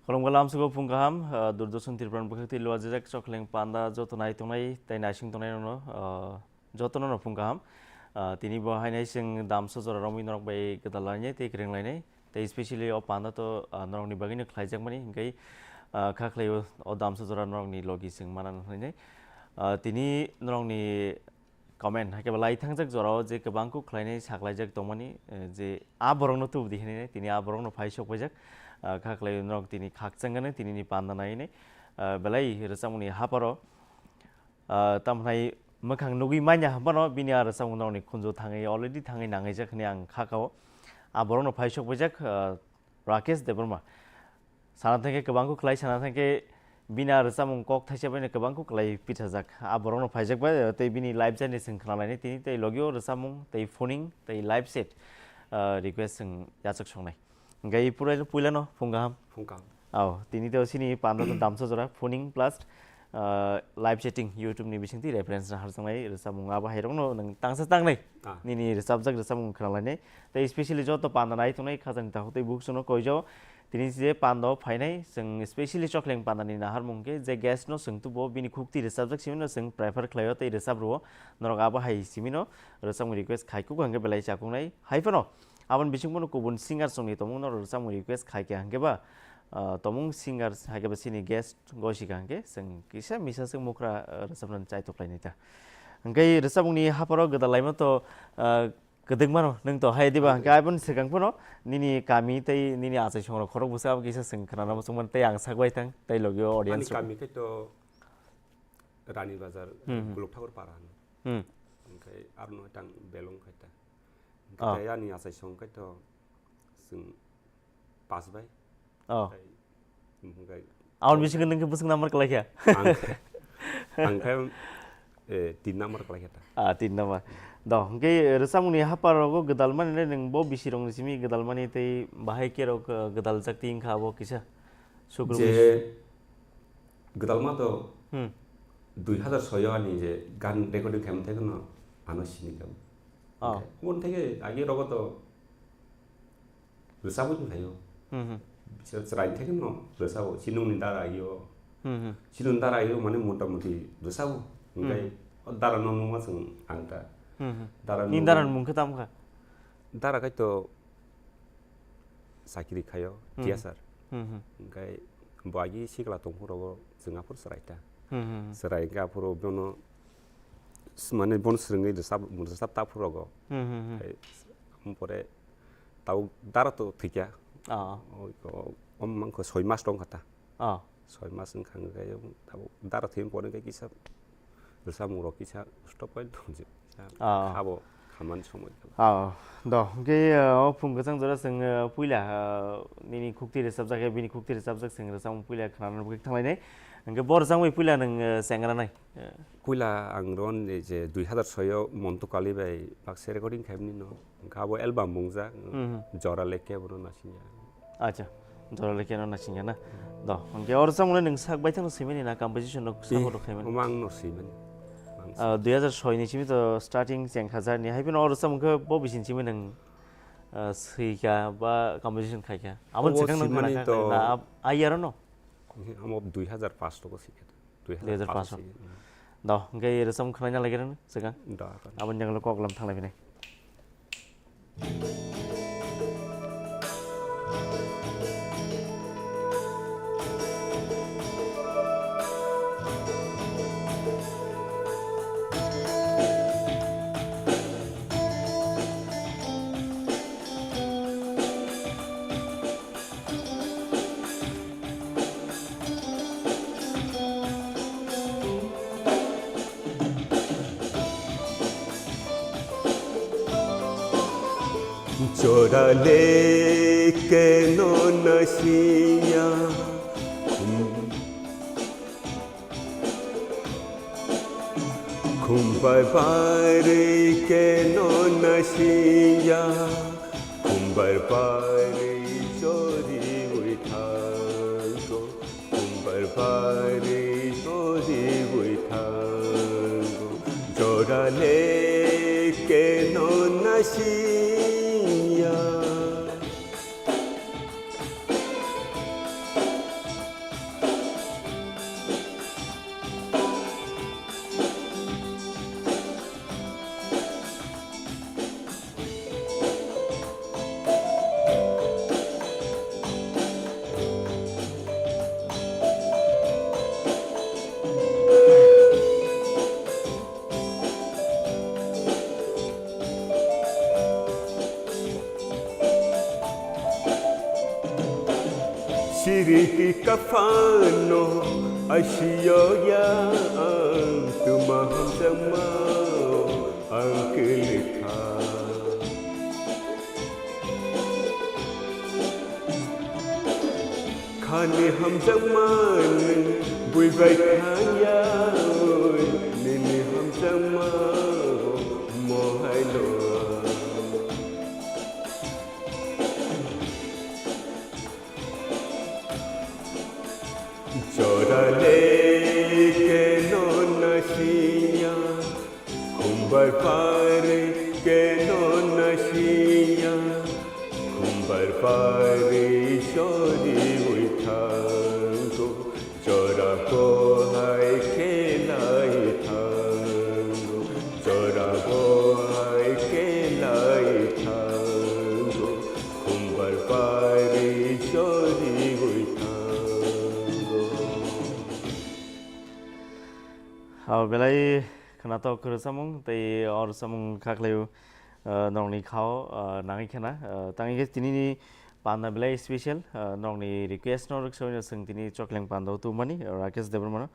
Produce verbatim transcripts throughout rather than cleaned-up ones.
Khulumkha lamsugo phung kaham, ah, Doordarshan Tripura ni bwkhak twi luajak chokleng panda joto nai tongnai tei naising tongnai rokno, ah, jotono no phung kaham. Ah, tini bo hainai chwng damsa jora romwi norok bai gwdal lainai tei kwrwng lainai. Tei specially o panda to, ah, norokni bagwino khlaijakmani, hwnkhe, ah, kha khlai o, o damsa jora norokni logi chwng mana hwnwi nai. Ah, tini norokni comment, hai khe bo lai thangjak jorao je kwbang kuk khlainai saklaijak tongmani, eh, je a borokno tubudi hinwi nai, tini a borokno phai sok paijak, ah, kha khlai norok tini khakchang gani, tini ni panda nai nai, ah, belai rwchapmungni haparo, ah, tamo hwnai mwkhang nugwi manya hwnphano bini a rwchapmung norokni khunju thangwi already thangwi nangaijak hwnwi ang kha kao. A borokno phai sok paijak, ah, Rakesh Debbarma. Sana thangkhe kwbang kuk khlai, sana thangkhe bini a rwchapmung kok thaisa baino kwbang kuk khlai pithajak. A borokno phaijak bai, tei bini live journey chwng khna lainai tini, tei logio rwchapmung, tei phoning, tei live set, ah, request chwng yachak songnai. Hwnkhe purai puilano phung kaham. Phung kaham. Ao, tini to chini panda to damsa jora, phoning plus, ah, live chatting YouTube ni bisingtwi reference na harjaknai rwchapmung abo hai rokno nwng tangsa tangnai Ah. nini rwchapjak rwchapmung khna lainai. Tei specially joto panda nai tongnai khajani takhuk tei bukhuksongno koijao. Tini je panda o phainai, chwng specially chokleng panda ni naharmung khe je guest no chwng tubo bini khukti rwchapjak simi no chwng prefer khlaio tei rwchap rwo. Norok abo hai simi no rwchapmung request khai kuk hwnkhe belai chakuknai. Hai phano aboni bising bono kubun singer songni tongmung norok rwchapmung request khai khe hwnkhe ba, ah, tongmung singer hai khe ba chini guest gosi ka hwnkhe chwng kisa misa se mukra, ah, rwchapnani chaitok lainai ta. Hwnkhe rwchapmungni haparo gwdal laima to, ah, kwdwkmano nwng to hai diba hwnkhe aboni swkang phano nini kami tei nini achai songrok khorok bwsa abo kisa chwng khwnana muchungmani tei ang sak bai thang tei logio Ani audience rok. Kami khe to Rani Bazar, Hmm, hmm. Golok Thakur Para hwno. Hmm. Hwnkhe arno tang belong khai ta. Ah. Hwnkhe ani achai song khai to chwng pas bai. Oh. Tei, hwnkhe Aboni bisingo nwng khe bwswk number kwlai kha? Ang khe, ang khe, eh, tin number kwlai kha ta. Ah, tin number. Do, hwnkhe rwchapmungni hapar rogo gwdal mani le nwng bo bisi rokni simi gwdal mani tei bahai khe rok, eh, gwdal jak twi wngkha abo kisa? Sukru Je bisi. Gwdalma to Hmm. dui hazar soi o ani je gan recording khaimani thai no ano sini kha. Oh. Omo thai age rogo to rwchapwi tongkhaio. Hmm, hmm. Bising chwrai thai no rwchabo. Sinungni dara age o. Hmm, hmm. Sinungni dara age o mane mota moti rwchabo. Hwnkhe Hmm. o dara no nungma chwng ang ta. Hmm, hmm. Dara Nini nung- dara ni mung khe tamo kha? Dara khai to chakiri khaio, Hmm. T S R. Hmm, hmm. Hwnkhe bo agi sikla tongphuru rogo chwng aphuru chwrai ta. Hmm, hmm, hmm. Chwrai hwnkhe aphuru bono s-, mane bono swrwngwi rwchap, rwchap ta phuru rogo. Hmm, hmm, hmm. Hai, pore tabuk dara to thwikya. Ah. O, o, o mangkho soi mas tongkha ta. Ah. Soi mas wngkha hwnkhe tabuk dara thwimani pore hwnkhe kisa rwchapmung rok kisa stop pai tongsi. Ah. Abo khamani somoi khe. Ah, do, hwnkhe, ah, o phung kwchang jora chwng, ah, puila, ah, nini khukti rwchapjak khe, bini khukti rwchapjak chwng rwchapmung puila khwnana bagwi thanglainai. Hwnkhe bo rwchapmung puila nwng, ah, chengranai. Puila ang ron je dui hazar soi o Montu Kali bai baksa recording khaimani no. Hwnkhe abo album mungjak, Hmm, hmm. Jora Leke bono naisingya. Acha, Jora Leke no naisingya na. Do, hwnkhe oro samung nwng sak baithang no swimani na composition no Tei, sabo rok khaimani? Omo ang no swimani. Ang Ah, dui hazar soi ni simi to starting chengkha jarni. Hai phano oro samung khe bo bisin simi nwng, ah, swikha ba composition khaikha? Abo Obo swkang nwng swimani khna kha to na ab-, ayar no? Omo dui hazar paanch to ko swikha. Dui hazar paanch. Dui hazar paanch. Do, hwnkhe rwchapmung khwlaina lagi rwno swkang. Do, do. Aboni jagalo kok lam thanglai phinai. Jora leke no naisingya. Khumbai barwi khe no naisingya, khumbai barwi choriwi thango, khumbai barwi choriwi thango, jora leke no naisingya. Chiriki kaphano asiyo ya ang tuma hamjakma ang kwlwikha. Khani hamjakma nwng buibai thangya, nini hamjakma bo mohailo. Chora le ke no na siya, khumbar pare ke no na siya, khumbar pare sori ui thango, chora ko hai khelai thango, chora ko hai khelai thango, khumbar pare sori ui thango. Hao, belai khwnatok rwchapmung tei o rwchapmung kha khlaio, ah, nokni khao, ah, nangwi khena, ah, tangwi khe tinini panda belai special, ah, nokni request no rwksaui no chwng tini Chokleng Pando tubumani, ah, Rakesh Debbarma no.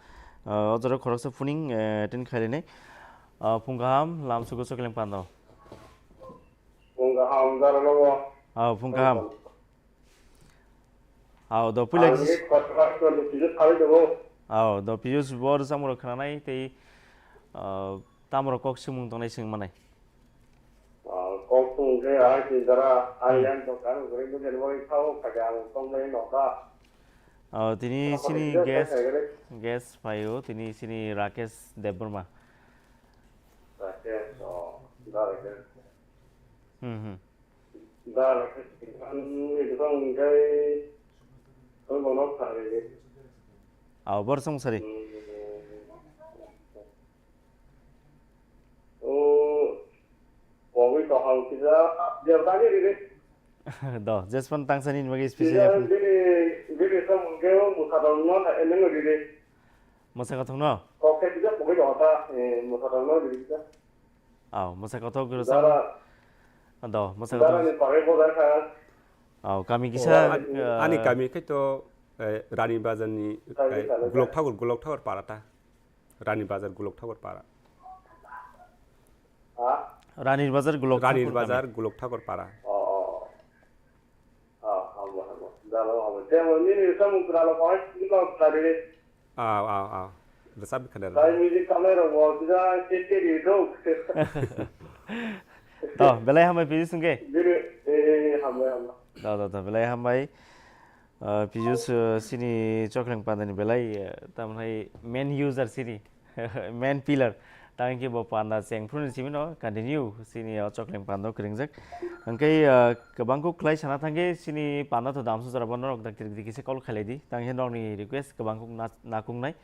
Ah, o jora khoroksa phuning, eh, attend khailini. Ah, phung kaham, lamsugo Chokleng Pando. Phung kaham, jara lobo. Ah, phung kaham. Ao, do puila Ang kis- ni kotha kotha ni sijak khalai tongo. Ao, do Piyush bo rwchapmung rok khwnanai tei, ah, tamo rok kok swngmung tongnai swng manai. Ah, kok swng khe ai tin jara, ai Hmm. yang dokan guri guri ni bagwi sao khaja ang tong nai nokha. Ao, tini Tamo sini rok guest, khaja guri. Guest phaio, tini sini Rakesh Debbarma. Rakesh, oh, da Rakesh. Hmm, hmm. Da, ang ni dukang hingkai, ang bono sari. Ao, bor song sari. Hmm. Oh, pogwi tohang kisa, dia tani riri. Do, jespan tangsani ni bagwi special Kisa ya. Bini, bini song hingkai, oh, musa dong no, na, eneng riri. Musa kathong no? Kok khe kisa pogwi tohang ta, eh, musa dong no riri kisa. Ao, mwsa kothok rwchapmung. Dara. Do, mwsa Dara kothok. Ni pagai bodar kha. Ao, kami kisa, Oh, ani, ah, ani kami khe to, eh, Rani Bazar ni, Kami eh, kisa Gulok Thakur, Gulok Thakur para ta. Rani Bazar Gulok Thakur para. Ha? Rani Bazar Gulok Rani Thakur Bazar kami. Gulok Thakur para. Oh, oh. Ah, hamo, hamo. Jalo, hamo. Tei hamo, nini samung kwralo kok hai, nini kok kwrali. Ah, ah, ah. Rwchap khe Dai music kamai rok bo, sida, ke, ke, di, dok. To, belai hambai Piyush hwnkhe. Bini, eh, eh, eh, hambai, hambai. To, to, to, belai hambai. Ah, Piyush, ah, sini Chokleng Pandani belai, ah, tamhai main user sini. Main pillar. Tang khe bo panda chengphru ni simi no continue sini o Chokleng Pando kwrwngjak. Hwnkhe, ah, kwbang kuk khlai sana thangkhe sini panda to damsok jora bono rok daktir dikise call khailai di. Tang khe nokni request kwbang kuk na-, nakungnai.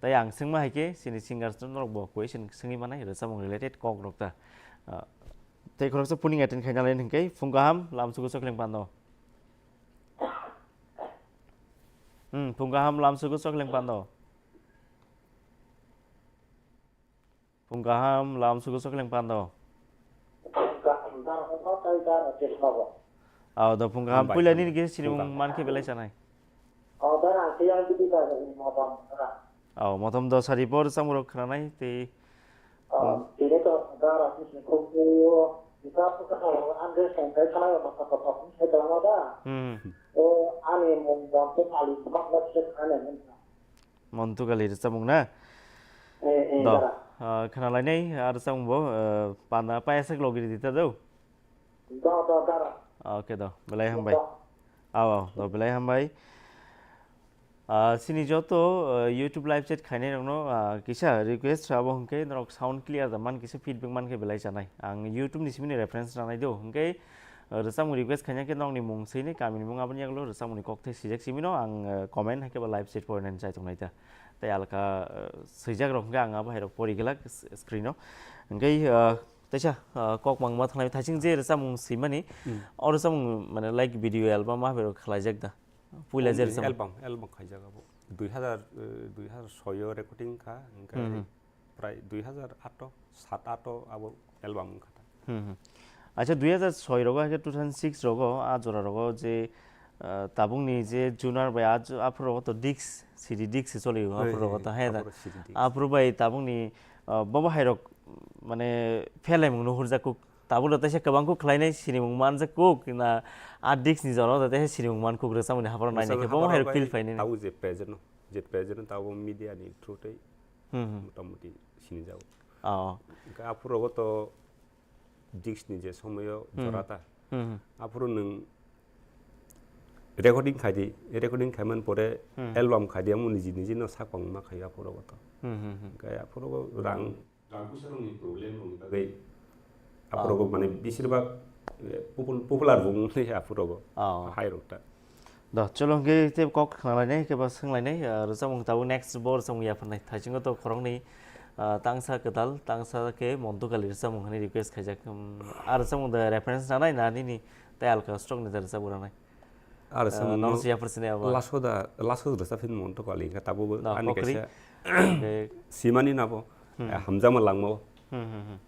Tai ang swngma hai khe sini singers no norok bo question swngwi manai rwchapmung related kok rok ta. Ah, tei khoroksa puning attend khaina lai hwnkhe phung kaham lamsugo Chokleng Pando. Hmm, phung kaham lamsugo Chokleng Pando. Phung kaham lamsugo Chokleng Pando. Aw, do phung kaham. Hambai, puila hambai. Nini khe sinimung mankhe belai chanai. Aw, motom do sari bor chamurok khwnanai tei. Hmm. Montu Kali rwchapmung na? Eh, eh, do. Dara. Ah, khwnalainai, ah, rwchapmung bo, ah, panda payaswk logi ridi ta do? Do, do, dara. Okay, do. Belai hambai. Do. Aw, aw, do, belai hambai. Ah, sini joto, ah, YouTube live chat khainai rokno, ah, kisa request abo hwnkhe norok sound clear da man kisa feedback mankhe belai chanai. Ang YouTube ni simini reference ranai do. Hwnkhe, Rwchapmung request khaina khe nokni mung swini, kamini mung aboni yagulo rwchapmungni kokthai swijak simi no ang, eh, comment hai khe ba live chat porinani chai tongnai ta. Tei alka, eh, swijak rok hwnkhe ang abo hai rok pori glak s-, screen o. Hwnkhe, eh, teisa, eh, kok mangma thanglai thaising je rwchapmung swimani, Hmm. O rwchapmung mane like video album ma hai rok khlaijak da. Puila je Album, rwchapmung. Album, album khaijak abo. Dui hazar, eh, dui hazar soi o recording kha, hwnkhe Hmm, hmm. Prai dui hazar ato, sat ato abo album wngkha ta. Hmm, hmm. Acha, dui hazar soi rogo hai khe two thousand six rogo, a jora rogo je, Ah, tabukni je junar bai a ju-, aphuru to disc, C D disc se choli o, Hoi, aphuru hoi, to hoi, hai da. Aphuru C D disc. Aphuru bai tabukni, ah, bobo hairok mane phelai mung no hurjak kuk. Tabuk lo teisa kwbang kuk khlainai sinimung manjak kuk na a disc ni jora teisa sinimung man kuk rwchapmani hapharo nainai khe bobo hairok feel phainai. Tabuk je present no, je present no tabuk media ni through tei Hmm, hmm. Motamoti sinijago. Oh. Hwnkhe aphuru rogo to disc ni je somoyo Hmm. Jora ta. Hmm, hmm. Aphuru nwng recording khai di, recording khai man pore Hmm. Album khai di, amo niji niji no sak pang ma khaio aphuru rogo to. Hmm, hmm, hmm. Hwnkhe aphuru rogo rang, rang puisa rok ni problem rok ni bagwi aphuru rogo Oh. Mane bisir bak, eh, popul-, popular bo wng tei aphuru rogo. Oh. Hai rok ta. Do, cholo hwnkhe tei kok khnalainai, khe ba swnglainai, ah, rwchapmung tabuk next bo rwchapmung yapharnai. Thaisingo to khoroknwi, ah, tangsa kwtal, tangsa khe Montu Kali rwchapmung hwnwi request khaijak. Um, a rwchapmung da reference nanai na nini tei alka stock ni da rwchapmung nanai? A rwchapmung Ah, no no se yaphar sini abo. Laso da, laso da rwchap phin Montu Kali, hwnkhe tabuk bo Da, ani kokri. Kaisa Hwnkhe simani nabo, Hmm. eh, hamjakma langma o. Hmm, hmm, hmm.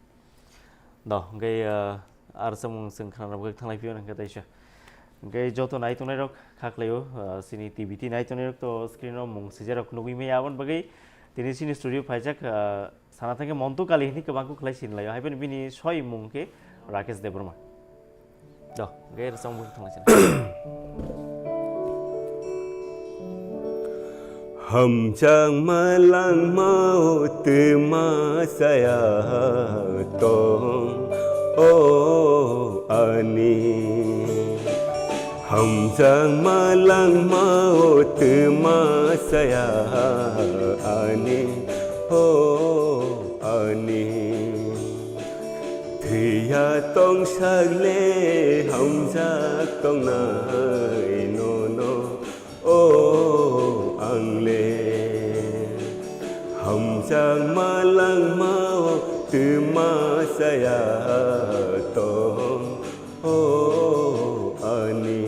Do, hwnkhe, ah, a rwchapmung chwng khna rwgwi thanglai phiyoni hwnkhe teisa. Hwnkhe joto nai tongnai rok kha khlaio, ah, chini T V T nai tongnai rok to screen o mung swijak rok nugwi maya aboni bagwi tini chini studio phaijak, ah, sana thangkhe Montu Kali hwnwi kwbang kuk khlai sinlaio. Hai phano bini soi mung khe Rakesh Debbarma. Do, hwnkhe rwchapmung thanglaisina. Hamjakma langmao twma saya tong, o ani. Hamjakma langmao twma saya ani, o ani. Thwiya tong sakle hamjak tongnai nono, o angle. Hamjakma langmao twma saya tong, o ani.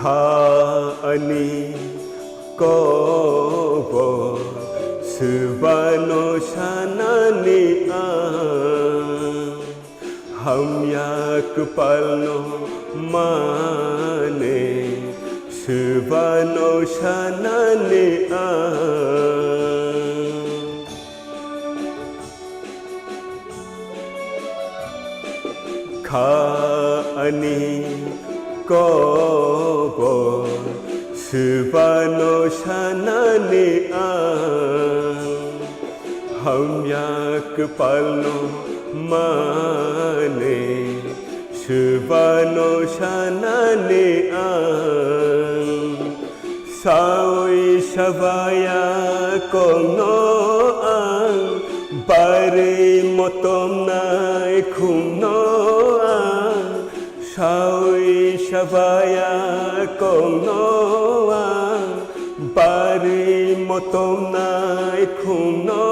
Kha ani kokbo swbano sanani ang, hamya kwpalno mane swbano sanani ang. Kha ani kokbo swbano sanani ang, hamya kwpalno mane swbano sanani ang. Sawi sabaya kokno ang, barwi motomnai khumno ang. Sawi sabaya kokno ang, barwi motomnai khumno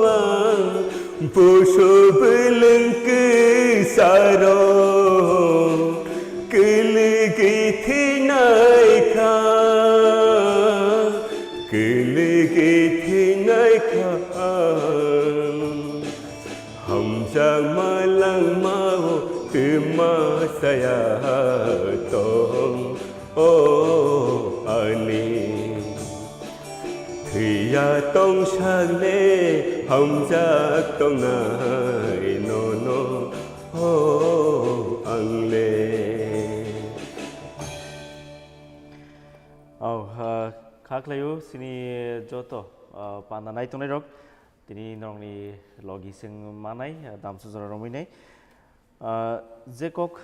ang. Busu bwlwng kwsarok kwlwgwi thinai kha, kwlwgwi thinai kha. Hamjakma langmao twma saya tong, o ani. Thwiya tong sakle hamjak tongnai nono, o angle. Au, ah, kha khlaio chini joto, ah, panda nai tongnai rok, tini norokni logi chwng manai, ah, damsa jora romwi nai. Ah, je kok,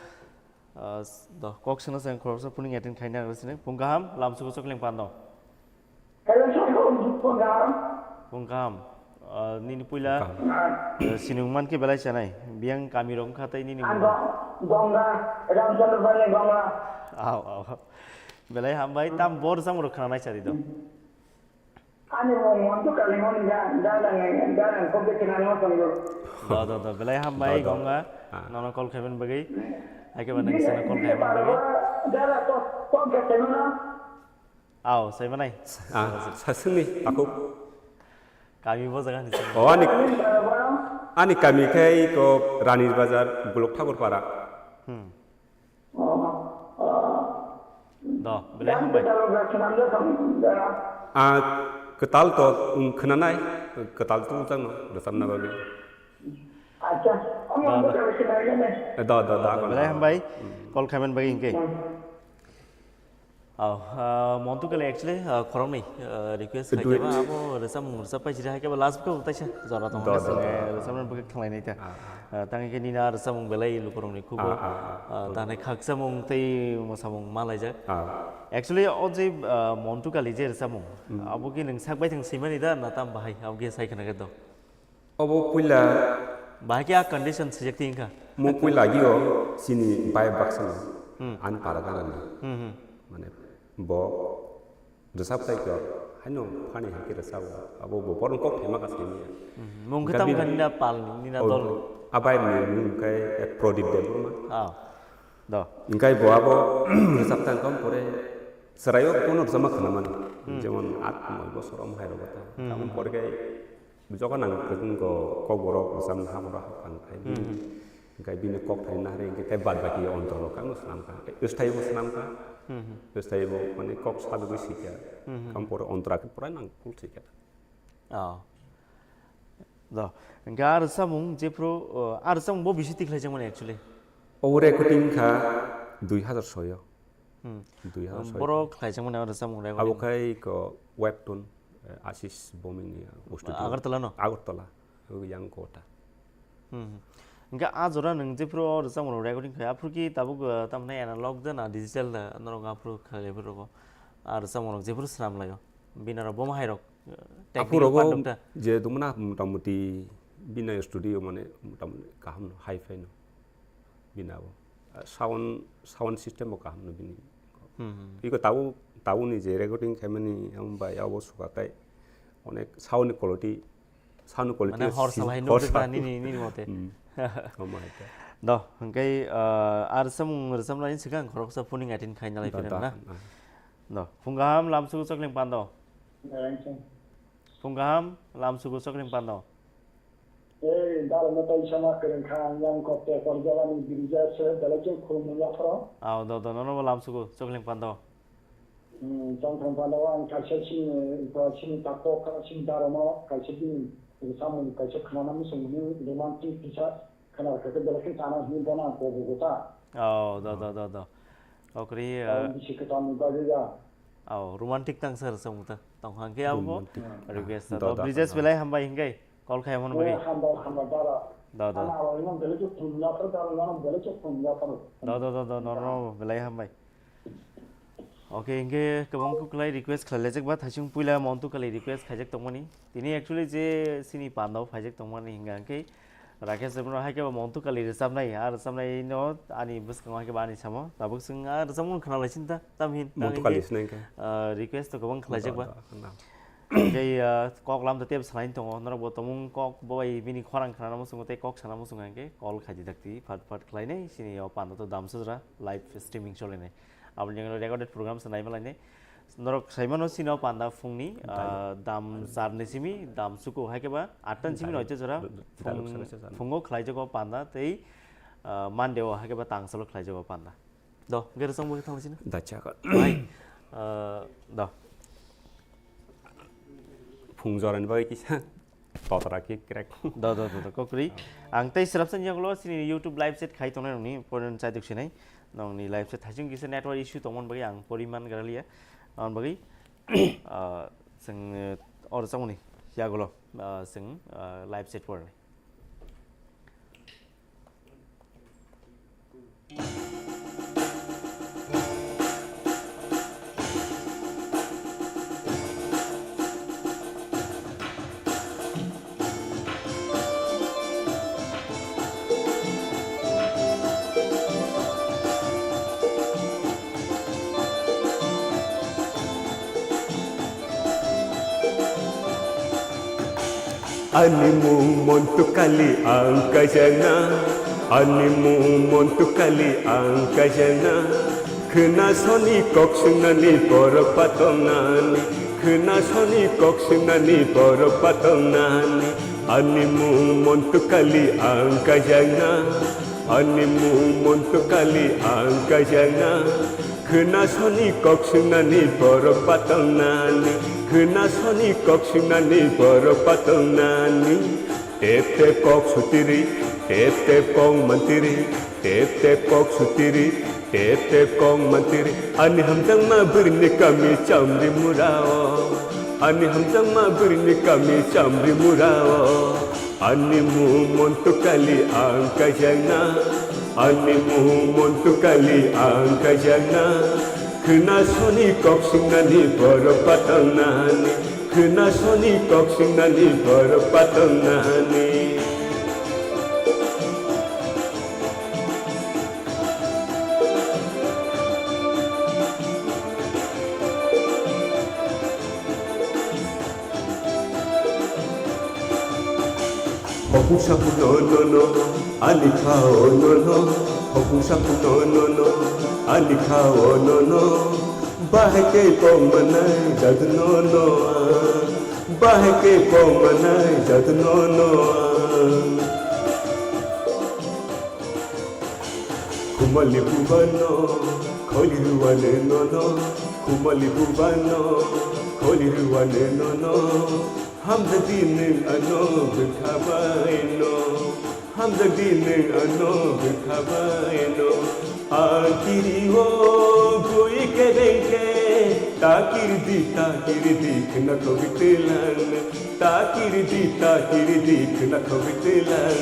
ah, s-, do, kok swngna chwng khoroksa puning attend khaina nagra sini. Phung kaham, lamsugo chokling pando. Hello, sir. Phung kaham. Phung kaham. Ah, nini puila, Phung kaham. Ah, sinung man khe belai chanai. Biyang kami rok wngkha tei nini Ang mung. Gong-, Gongga, Ramchandra Bani Gongga. Au, au. Belai hambai, tam bor jang rok khna nai chari do. Ani mung Montu Kalimoni ga, ga nang, ga nang kok de kinang mo tong do. Do, do, do, belai hambai, do, do, Gongga. Ah. Nono call khaimani bagwi. Hai khe ba nang seno call khaimani bagwi. Dara to, kok de kinang. Aw, sai manai. Ah, sa sini aku. Kami bo jaga ni. Oh, ani, ani kami khai ko Rani Bazar, Bulok Thakur Para. Hmm. Do, belai hambai. Ah, kwtal to, um, khwnanai, kwtal to jang no, rwchapna bagwi. Do, do. Eh, do, do, do, belai hambai. Hmm. Call khaimani bagwi hwnkhe. Hmm. Oh, ah, Montu Kali actually, ah, khoroknwi, ah, request khai khe ba abo rwchapmung rwchap pai siri hai khe ba last khe taisa jora tong do, do, do, do. Rwchapmung bwkhe khlainai ta. Ah, ah. Ah, tang khe nini a rwchapmung belai lukurokni khubo. Ah, ah, ah. Ah, tang khe khakchamung tei mwsamung malaijak. Ah. Actually, o je, ah, Montu Kali je rwchapmung, hmm, abo khe nwng sak bai thang swimani da na tam bahai abo khe sai khna khe do? Obo puila. Bahai khe a condition swijak twi wngkha. Mo puila agio chini bai baksa no. Hmm. Ani para gana ni. Hmm, hmm. Mane bo rwchap tai khe haino phani hai khe rwchap o. Abo bo borok kok thai ma kha simi ya. Hmm. Mung khe tam kha nina pal ni, nina dol ni. Abai ni mung khe Prodip Debbarma. Ah. Do. Hingkai bo abo rwchap tang kha pore chwraio kono rwchapma khna mani. Hmm. Jemon aat noi bosor om hai rok ta. Hmm. Tamo pore khe Jokhon ang kwchwng ko kokborok rwchapna ha borok hapkha, hwnkhe bini, hmm, hmm, hwnkhe bini kok thani nahari hwnkhe tei bad baki ontoro khe ano swnam kha, bwsthai bo swnam kha, hmm, hmm, bwsthai bo mane kok sajagwi swi kha, hmm, hmm, tamo pore ontora khe pura nang kul swi kha. Oh. Do. Hwnkhe a rwchapmung jephru, uh, a rwchapmung bo bisi tikhlaijakmani actually? O recording kha dui hazar soi o. Hmm. Dui hazar soi. Borok khlaijakmani aro rwchapmung rego abo nini. Khai ko webtoon, eh, Ashish Bomini, uh, studio. Agartala no? Agartala. Abo yang kota. Hmm. Hingke a jora nwng jephru o rwchapmung recording khai, aphuru ki tabuk, uh, tamni analog de na digital de norok aphuru khlai phuru ko. A rwchapmung rok jephru swnam laio. Bini aro bo ma hai rok, uh, technical part rok ta. Aphuru je dongmana motamuti bini studio mane motamuti kaham no, hi-fi no. Bini abo. Ah, sound, sound system bo kaham no bini. Hmm, hmm. Iko tabuk, tabukni je recording khaimani, ang bai abo suka tai onek sound ni quality, sound ni quality mane hor si-, salai hor nuk sa-, nini, nini mote. Hmm. Omo hai ta. Do, hingke, ah, a rwchapmung rwchapnani swkang khoroksa phuning attend khaina lai phirang na. Da, da, ah. Do, phung kaham lamsugo chokling pando. Phung kaham lamsugo chokling pando. Ei, daro no tai sama kwrwng kha, ang yang kok te kok jala ni birija se, belai khe khulumung yapharo. Ao, do, do, nono bo lamsugo, chokling pando. Hmm, chokling pando ang kaisa chini, chini tako, chini daro no, kaisa bini samung, kaisa khwnana muchung ni romantic kisa khwna khe belai khe chana hini bono ang kobugo ta. Ao, do, do, do, do. Kokri, ah, bisi kwtal ni bagwi ya. Ao, romantic tang sir samung ta. Tong hang khe abo bo. Romantic. Request ta. Do, do, do, Brijesh do. Belai hambai hingkai. Call khai hwn bagwi. Eh, hambai, hambai, dara. Da, da. Ana aro ino belai khe phung ya phar, dara ino belai khe phung ya phar. Da, da, da, da, no, no, belai hambai. Okay, hingke kwbang kuk kwlai request khlai lejak ba, thaising puila Montu Kali request khaijak tongmani. Tini actually je sini pandao phaijak tongmani hinga hingke Rakesh Debbarma hai khe ba Montu Kali rwchapnai, a rwchapnai no ani bwskango hai khe ba ani samo. Tabuk chwng a rwchapmung khna lai sinta, tam hin, Montu Kali hingke, sinai khe. Ah, request to kwbang khlaijak ba. Da, da, da. Tei, ah, kok lam da tep salai tongo, norok bo tongmung kok bo bai bini khorang khna muchungo tei kok sana muchungo hingke call khai di dakti, phat phat khlai nai, sini o panda to dam sujra, live streaming chole nai. Aboni jagao recorded program se nai malai nai. Norok sai mano sini o panda phungni, ah, dam char ni simi, dam suku hai khe ba atta ni simi noito jora phung-, phungo khlai jago panda tei, ah, Monday o hai khe ba tangsalo khlai jago panda. Do, gere song bo thang sini. Da chakha. Hai. Ah, do. Phung jorani bagwi kisa totra khe crack. Do, do, do, do, kokri. Ang tei srapsa ni yagulo sini YouTube live chat khai tongnai nongni porin chaiduk sinai. Nongni live chat thaising kisa network issue tongmani bagwi ang poriman garaliya. Ang bagwi, ah, chwng, eh, oro chongmani yagulo, ah, chwng, ah, live chat porinai. Ani mung Montu Kali ang kaijakna, ani mung Montu Kali ang kaijakna. Khwna soni kok swngnani borok patongnani, khwna soni kok swngnani borok patongnani. Ani mung Montu Kali ang kaijakna, ani mung Montu Kali ang kaijakna. Khwna soni kok swngnani borok patongnani, khwna soni kok swngnani borok patongnani. Tep tep kok sutiri, tep tep kok mantiri, tep tep kok sutiri, tep tep kok mantiri. Ani hamjakma bwrwini kami Chamri Murao, ani hamjakma bwrwini kami Chamri Murao. Ani mung Montu Kali ang kaijakna, ani mung Montu Kali ang kaijakna. Khwna soni kok swngnani borok patongnani, khwna soni kok swngnani borok patongnani. Hopung sapung no no no, ani khao no no. Hopung sapung no no no, ani khao no no. Bahai khe pok manai jadu no no. Bahai khe pok manai jadu no no. Khumali bubano, kholi ruane nono. Khumali bubano, kholi ruane nono. Hamjadi nwng ano bwkha baino. Hamjadi nwng ano bwkha baino. Ang kiri o bui kebeng khe. Ta kiri di, ta kiri di, khna khogwi twilang. Ta kiri di, ta kiri di, khna khogwi twilang.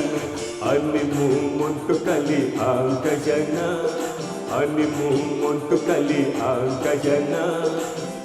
Ani mung Montu Kali ang kaijakna, ani mung Montu Kali ang kaijakna.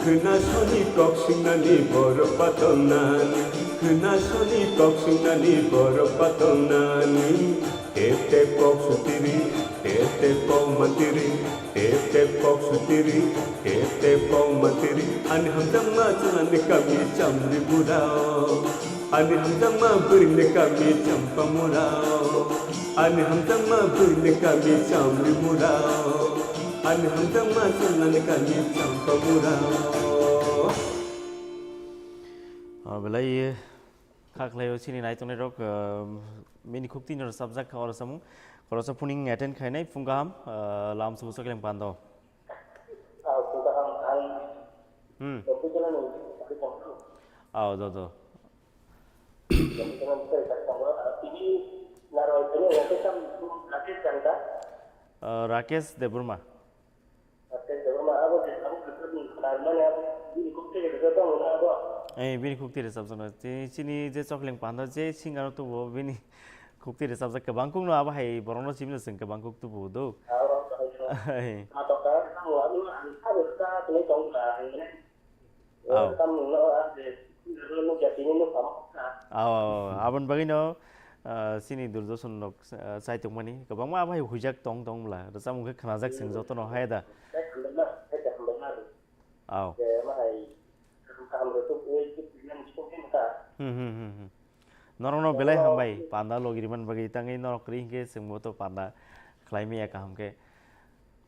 Khwna soni kok swngnani borok patongnani, khwna soni kok swngnani borok patongnani. Tep tep kok sutiri, tep tep kok mantiri, tep tep kok sutiri, tep tep kok mantiri. Ani hamjakma chwlani kami Chamri Murao. Ani hamjakma bwrwini kami Champa Murao. Ani hamjakma bwrwini kami Chamri Murao. Ani hamjakma chwlani kami Champa Murao. Ah, belai kha khlaio chini naitongnai rok, ah, bini khukti no rwchapjak kha oro samung. Khoroksa phuning attend khainai phung kaham, ah, lam subu sakleng pando. Ah, phung kaham ang Hmm. Tongwi tongmani. Ah, do, do. Tongwi tongmani, ah, tini narwai tini Rakesh Chandra. Ah, Rakesh Debbarma. Rakesh Debbarma, abo je, abo je, narwai mani abo bini khukti rwchapjak tong abo. Eh, bini khukti rwchapjak no. Chini, chini je Chokleng Panda je singer tubo bini khukti rwchapjak kwbang kuk no abo hai borok no simi no chwng kwbang kuk tubu do. Abo, abo, abo. Hai. Abo ka, abo, abo, ang abo ka, tini tong ka, ang mane. Oh. Tam no, ah, je, nukya tini nuk tamo ka. Aw, aw, aw. Aboni bagwi no, ah, chini Doordarshan rok, ah, chai tongmani kwbangma abo hai huijak tong tong bwla. Rwchapmung khe khnajak chwng joto no hai da. Hai hambai na, hai hambai na. Aw. Je, ma hai, kaham kaham rwchapmung, eh, je, yang jikung khe ka. Hmm, hmm, hmm, hmm. Norok no belai hambai, panda logi rimani bagwi tangwi norok kwrwi hinkhe chwngbo to panda khlai maya kaham khe.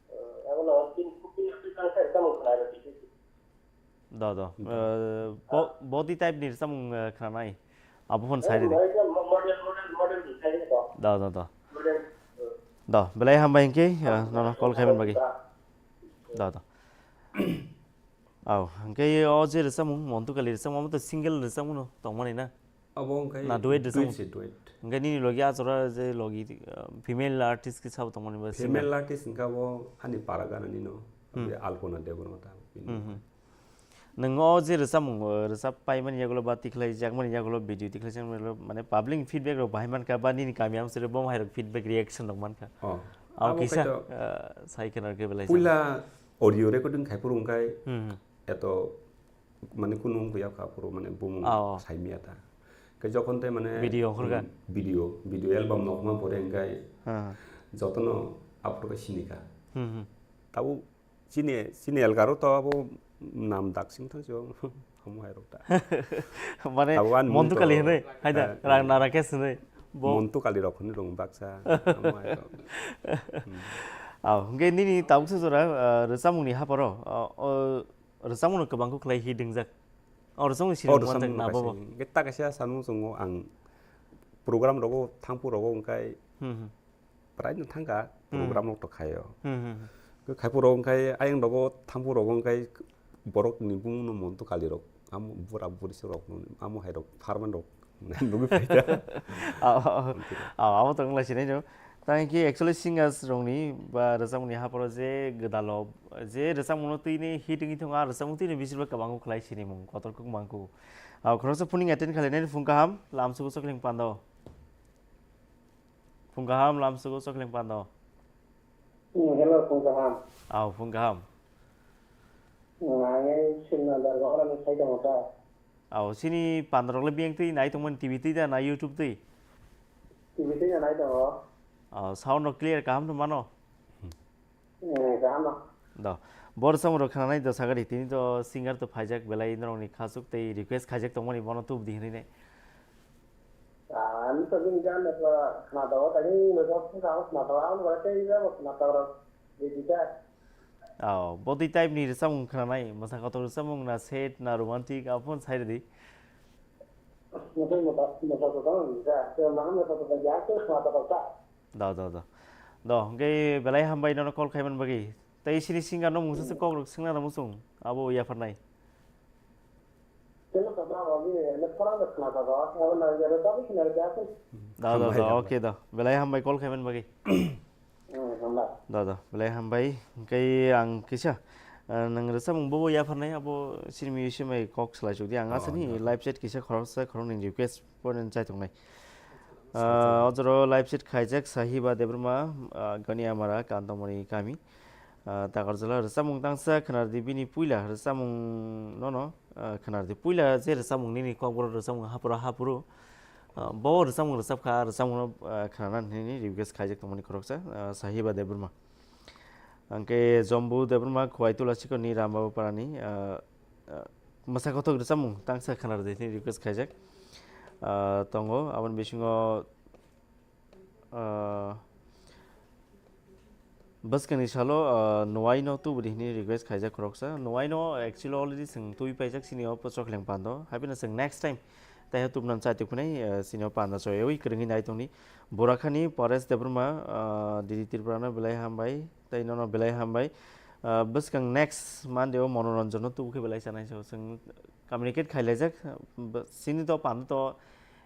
Eh, abo no tin, tin, tin, tin, tin, tin, tin, tin, Do, do. Eh, bo, body type ni rwchapmung, eh, khwnanai. Abo phone side di. Model, model, model ni side ni to. Do, do, do. Model, eh. Do, belai hambai hinkhe, eh, nono call khaimani bagwi. Do, do. Aw, hinkhe o je rwchapmung, Montu Kali rwchapmung, amo to single rwchapmung no tongmani na? Abo wngkha Na, duet rwchapmung. Duet se, duet. Hinkhe nini logi a jora je logi, eh, female artist khe sabo tongmani ba singer? Female artist hinkhe abo ani para ganani no, Hmm. Alpona Debbarma ta. Hmm, hmm. Nwng o je rwchapmung, o rwchap paimani yagulo ba tikhlai jakmani yagulo video tikhlai jakmani yagulo mane public feedback rok bahai mankha ba nini kami amswrwi bo hai rok feedback reaction rok mankha. Oh. Abo abo kisa, khaito ah, sai khwna rwkhe belai puila audio recording khai phuru wngkhai Hmm, hmm. eto mane kunu wngkha phuru mane bumung Ah, oh. Saimya ta. Khe jokhon tei mane Video okhorkha. Video, video album nokma pore wngkhai Ah. Jotono aphuru khe sinikha. Hmm, hmm. Tabuk Chini, chini elgaro to abo nam daksing thang si o. Omo hai rok ta. Mane Abo ani Montu mung Kali to, hwnwi, hai da, eh, Rang Nara khe hwnwi. Bo Montu Kali rok hwnwi rong baksa. Omo hai rok. Hmm. Aw, hwnkhe nini tabuk se jora, ah, rwchapmungni haparo, ah, o rwchapmungno kwbang khe khlai hit wngjak. O rwchapmung Oh, sinimung rwchapmung manjak na bobo? Kaisa. Hwnkhe ta kaisa sanmung chwngo ang program rogo thangphuru rogo wngkhai Hmm, hmm. Prai no thangkha, Hmm. program rok to khaio. Hmm, hmm, hmm. Khe khai phuru wngkhai ayang rogo thangphuru rogo wngkhai borok ni bumung no Montu Kali rok, amo bura buri se rok no, amo hai rok farman rok nugwi phaikha. Aw, aw, aw, abo to wngla sinai no. Tang khe actually singers rokni ba rwchapmungni haporo je gwdalo, je rwchapmungno twini hit wngwi thangkha, a rwchapmung twini bisirbo kwbangkuk khlai sinimung, kotor kuk mangkuk. Aw, khoroksa phuning attend khlainani phung kaham, lamsugo chokling pando. Phung kaham, lamsugo chokling pando. Hmm, hello, phung kaham. Aw, phung kaham. Hmm, ang ei Srinagar Bagrani sai tongo ta. Aw, sini pandarok le biyang twi nai tongmani T V twi da na YouTube twi? T V twi no nai tongo. Aw, sound rok clear kaham to mano? Hmm, kaham no. Do. Bor song rok khananai do sagari tini to singer to phaijak belai norokni khasuk tei request khaijak tongmani bono tubudi hinwi nai. Ah, ani to bini gan no khna tongo, tani no khna tongo, ang bo tei jabo khna tongo. Aw, body type ni rwchapmung khwnanai, mwsa kotor rwchapmung na sad na romantic, aphano sai rwdi. Mwtai mwtai mwtai kotor ni ja, se mano mwtai kotor ya, se khna kotor ta. Da, da, da. Do, hwnkhe belai hambai nono call khaiman bagwi. Tei sini singer no mungsa se kok rok swngna rw muchung, abo yapharnai. Tei no sabra rok ni le khorang rok khna tongo, abo na ya rwchapwi khna rwchapwi. Da, da, Hambai, da, hambai. Okay da. Belai hambai call khaiman bagwi. Hmm, hambai. Da, da, belai hambai. Hwnkhe ang kisa, eh, nwng rwchapmung bobo yapharnai, abo sini museum bai kok salai chukdi. Ang Oh, asani da. Live chat kisa khoroksa khoroknwi request ponen chai tongnai. Ah, o jora live chat khaijak Sahiba Debbarma, ah, Goniamara, Kantamoni kami. Ah, Takarjala rwchapmung tangsa khwnardi bini puila rwchapmung nono, ah, khwnardi puila je rwchapmung nini kokborok rwchapmung haporo haporo. Ah, bo rwchapmung rwchapkha, rwchapmungno, ah, khwnana hinwi request khaijak tongmani khoroksa, ah, Sahiba Debbarma. Hwnkhe Jombu Debbarma Khowai Tulasikorni Rambaba Parani, ah, ah, mwsa kothok rwchapmung tangsa khwnardi hinwi request khaijak, ah, tongo. Aboni bisingo, ah, bwskangni salo, ah, Nuaino tubudi hinwi request khaijak khoroksa. Nuaino actually already chwng twi paijak sini o Chokhleng Pando. Haibino chwng next time taiha tubunani chai tongphinai, ah, sini o panda choyawi kwrwngwi nai tongdi. Burakhani Paresh Debbarma, ah, Didi Tripurano belai hambai. Tei nono belai hambai. Ah, bwskang next Monday o Monoranjan no tubu khe belai chanai so. Chwng communicate khailaijak. Sini to panda to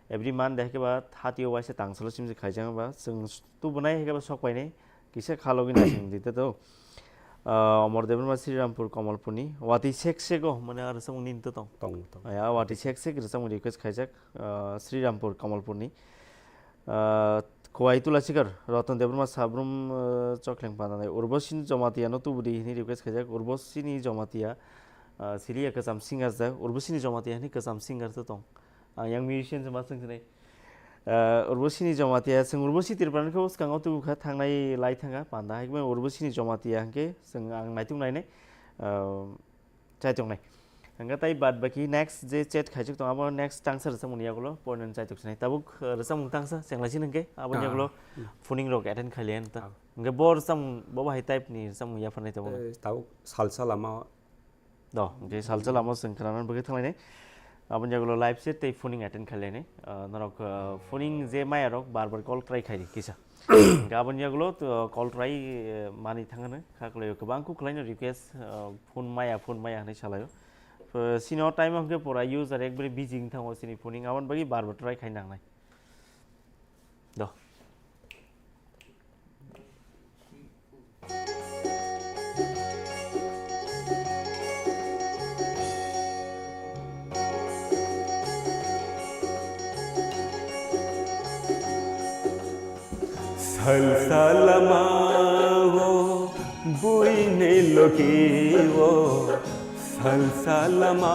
every Monday hai khe ba thati o waisa tangsalo simsi khaijak ba. Chwng tubunai hai khe ba sok painai. Kisa kha logi na chwng di to. Ah, Omor Debbarma Srirampur Kamalpurni. Wati sek sek o mane aro samung nini to tong. Tong, tong. Ya, wati sek sek rwchapmung request khaijak, ah, Srirampur Kamalpurni. Ah, Khowai Tulasikar, Ratan Debbarma Sabrum, ah, Chokhleng Pananai, Urbosini Jamatia no tubudi hini request khaijak, Urbosini Jamatia, ah, siliya kwcham singer jak, Urbosini Jamatia hini kwcham singer to tong. Ang yang musician se ma swng sinai. Ah, Urbosini Jamatia, swng Urbosi Tripurani khe bwskango tubu kha thangnai lai thangkha, panda hai khe Urbosini Jamatia hwnkhe swng ang naituk nainai. Ah, Chaitok nai. Hingke tai baad baki next je chat khaijak tong, abo next tangsa rwchapmung ni yagulo poinani chaitok sinai. Tabuk, eh, rwchapmung tangsa, chenglaisi hingke, aboni Ah. yagulo Hmm. phoning rok attend khailiya ta. Ah. Hingke bo rwchapmung, bo bahai type ni rwchapmung yapharnai tabuk. Eh, tabuk salsa lama. Do, hingke salsa lama chwng khwnanani bagwi thanglainai. Aboni yagulo live chat tei phoning attend khailiya nai. Ah, norok, ah, phoning je maya rok bar bar call try khaidi kisa. Hingke aboni yagulo, ah, call try, eh, mani thangano. Kha kwlaio, kwbang kuk khlaino request, ah, phone maya, phone maya hinwi salaio. Ph-, sini o time o hwnkhe pura user ekbari busy wng thango sini phoning, aboni bagwi bar bar try khai nangnai. Do. Salsa lama o buini loki o, salsa lama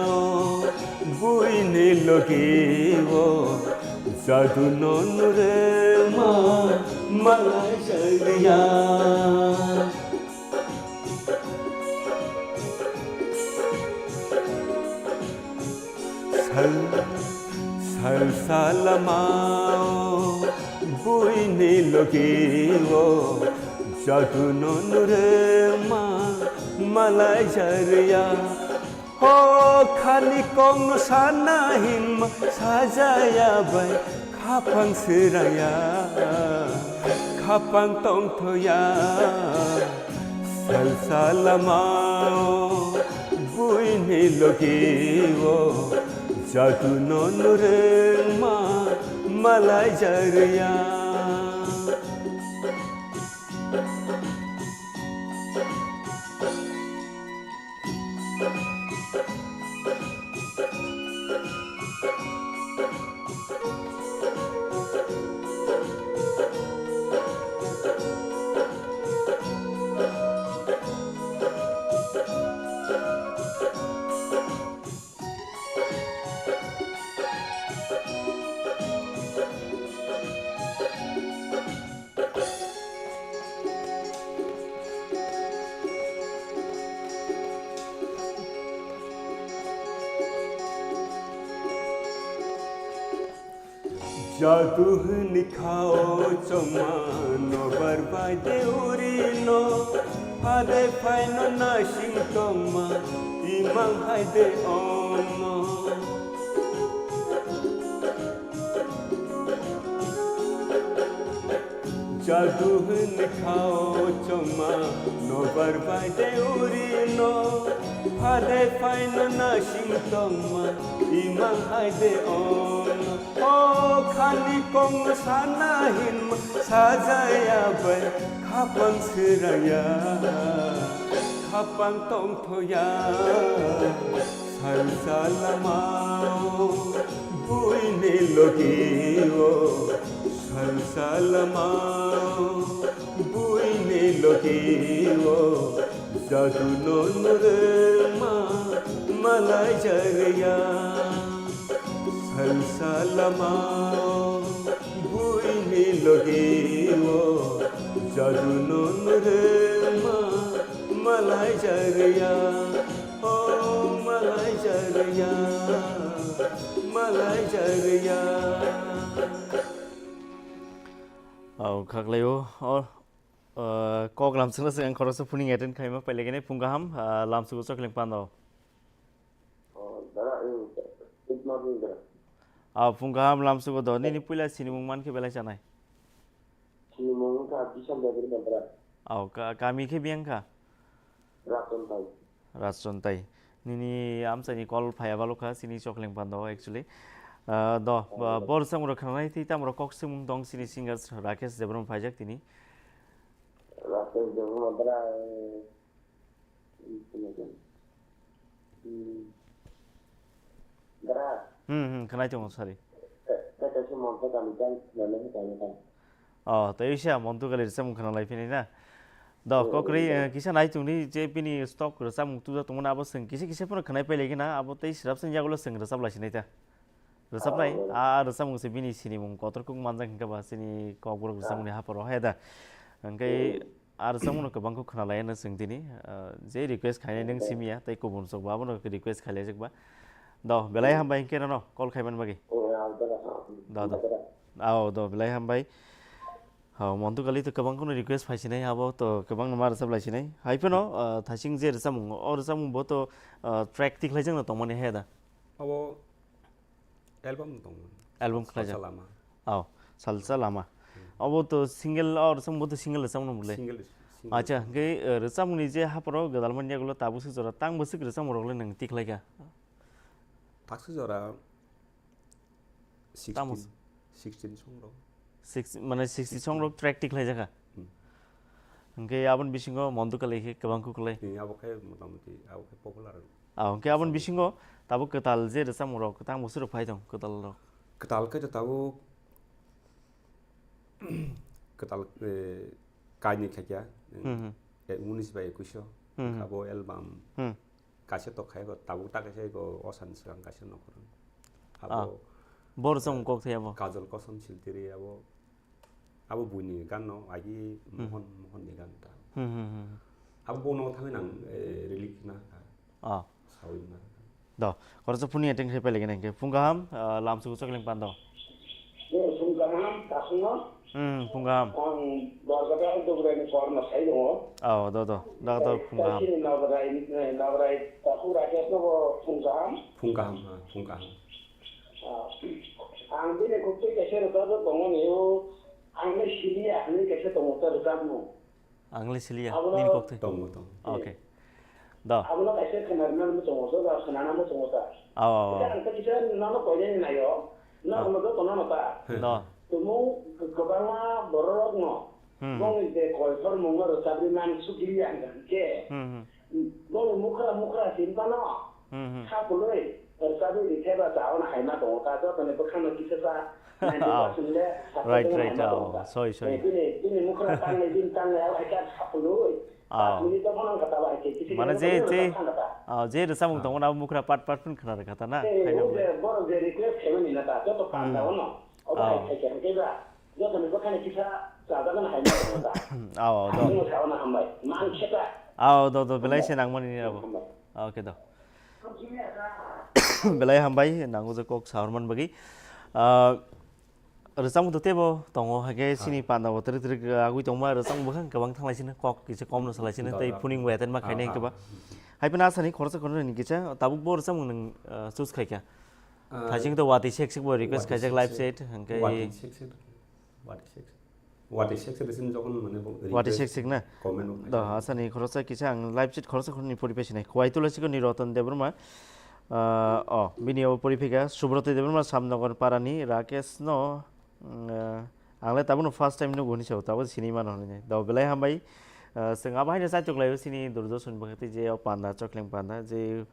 o buini loki o, jadu no nure ma malai jaliya. Salsa lamao buini logio jadu no nurema malai jariya. Ho khani kong no sana hinma sajaya bai khapang siraya, khapang tongthoya. Salsa lamao buini logio jadu no nurema malai jariya. Jadu hwnwi khao chongma nobar bai de uri no, phade phaino nasing tongma imang hai de ono. Jadu hwnwi khao chongma nobar bai de uri no, phade phaino nasing tongma imang hai de ono. O khani kong sana hinma sajaya bai khapang siraya, khapang tongthoya. Salsa lamao buini logio, salsa lamao buini logio jadu no nurema malai jariya. Salsa lamao buini logio jadu no nurema malai jariya. Oh, malai jariya, malai jariya. Oh, khaklai o, oh, uh, kok lam sila sila khoroksa phuning attend khaima pailagene phung kaham, uh, lam sugo chokling pando. Oh, dara, eh, good morning, dara. Ah, phung kaham lam sugo do, nini puila sinimung man khe belai chanai. Sinimung wngkha Bisal Debri Mandra. Au, ka-, kami khe biyang kha? Raton Tai. Raton Tai. Nini amchaini call phaiya balukha, sini chokling pando actually. Ah, do, ba, bor samung rok khanai tei tamo rok kok swngmung tong sini singers Rakesh Debbarma phaijak tini. Rakesh Debbarma Mandra, eh, Hmm. Dara. Hmm, hmm, khwnai tongo, sorry. Ka-, ka-, kaisa monthor kami jang khwnani hwnkha nokha. Oh, tei wisa monthor kali rwchapmung khwnalai phini na. Do, hmm, kokri, hmm. Eh, kisa nai tongdi je bini stock rwchapmung tubujak tongmani abo chwng kisa kisa phano khwnai pailai gana, abo tei swrapsa yagulo chwng rwchaplai sinai ta. Rwchapnai, ah, ah, rwchapmung se bini sinimung kotor kuk manjak hinkhe ba chini kokborok rwchapmungni haporo hai da. Hinkhe ah rwchapmungno kwbang kuk khwnalaiya no chwng tini, ah, je request khainai nwng simiya tei kubun chwkbo abono request khailaijak ba. Do, belai hambai hinkhe nono call khaiman bagwi. Do, do. Ao, do, belai hambai. Hao, monthor kali to kwbang kheno request phaisinai abo to kwbangno ma rwchaplaisinai. Hai phano, ah, thasing je rwchapmung, o rwchapmung bo to, ah, track tikhlaijakno tongmani hai da. Abo Album tong. Album khlaijak. Salsa Lama. Oh, Salsa Lama. Hmm. Abo to single or sam bo to single rwchapmung bole. Single, single. Acha, hwnkhe, eh, rwchapmungni je haporo gwdalmani yagulo tabuk se jora tang bwswk rwchapmung rok le nwng tikhlaikha? Taksa jora tamo sixteen, sixteen song rok. Six, mane sixty song rok track tikhlaijakha. Hmm. Hwnkhe aboni bisingo Mondu Kali khe kwbang kukulai. Tini abo khe motamuti abo khe popular. Ah, hwnkhe aboni bisingo tabuk kwtal je rwchapmung rok, kwtal bwswk rok phai tong, kwtal rok. Kwtal khe to tabuk kwtal, eh, kainwi khaikya, hmm, hmm, eh, unis bai ekuish o. Hmm, hmm. Abo album. Hmm. Kaisa tok khai ko, tabuk ta kaisa ko, o sani swkang kaisa nokhorang. Ah. Abo, bo rwchapmung kok thai abo. Kajol Kosom Siltiri abo, abo buini gan no, agi, hmm, Mohon, Mohon ni gan ta. Hmm, hmm, hmm. Abo bono thangwi nang, eh, release na. Ah. Sawi na. Do, khoroksa phone ni attend khai pailai gana hinkhe. Phung kaham, ah, lamsugo chokling pando. Phung kaham, kasungno. Hmm, phung kaham. Ang Borgata Dugrani korno sai tongo. Oh, do, do. Da, do, phung kaham. Chini Nabrai, Nabrai, Takhuk Rakeshno bo phung kaham. Phung kaham, ha, phung kaham. Ah, ang bini khuktwi kaisa rwchapjak tongo ni o, ang le siliya hinwi kaisa tongo ta rwchapmung. Ang le siliya, Abono nini koktwi. Tongo, tongo. Okay. Do. Abono kaisa khwnarwna muchungo, joto khwnana muchungo ta. Aw, aw, aw. Kisa ang ta kisa nono koinani naio, no Ah. Abono joto nono ta. Do. Tumung kwbangma bororokno Hmm. bongni je koi phormungno rwchapri man sugriya hwnkha hwnkhe. Hmm, hmm. Bongni mukhra mukhra sin phano Hmm, hmm. Kha pului, rwchapwi rikhe ba chaono haima tongo ta, jotoni bwkhano kisa sa ninety percent le Right, right, haima tongo oh, ta. Sorry, sorry. Eh, bini, bini mukhra tangnai, bini tangnai, abo hai kha kha pului. Oh. Paanch minute o phano wngkha ta, abo hai khe kisa Mane kisa je, phano je, wngkha ta. Oh, je rwchapmung Ah. tongo na, abo mukhra pat pat phano khna rwkha ta na, Eh, khaina o je hwnwi. Borok je request khaimani na ta, joto Hmm. panda ono. Obo hai Oh. khaikha hwnkhe ba, jotoni bwkhani kisa chajakgani haima tongo ta. Oh, oh, do. Ang saono hambai. Man khe ta. Oh, do, do, belai se nangmani ni abo. Hambai. Okay, do. Belai hambai, nango je kok sahorman bagwi. Ah, rwchapmung to teibo tongo, hai khe Ha. Chini panda bo twrwk twrwk agwi tongma, rwchapmung bwkhang kwbang thanglai sino, kok kisa komno salai sino, Da, tei da. Phuning bai atenma Ha, khainai ha. Hwnkhe ba. Hai phano asani khoroksa khoroknwi ni kisa, tabuk bo rwchapmung nwng, ah, choose khai kha. Ah, Thaising to Watwi Sek Sek bo request Watwi khaijak Sek live Sek. Set, hwnkhe Watwi Sek Sek. Watwi Sek Sek. Watwi Sek Sek sini jokon mane bo Watwi request Sek Sek na? Comment bo Do, khaijak. Asani khoroksa kisa ang live chat khoroksa khoroknwi pori paisinai. Khwai Tulasikoni Roton Debbarma, ah, oh, bini obo pori phika Subroto Debbarma Samnogor Parani Rakesh no, mm, ah, ang le tabukno first time nugo hwnwi sao, tabuk sini mano hwnwi. Do, belai hambai. Ah, chwng abo haino chaitok laio chini Durdoshan bwkhati je o panda, chokling panda, je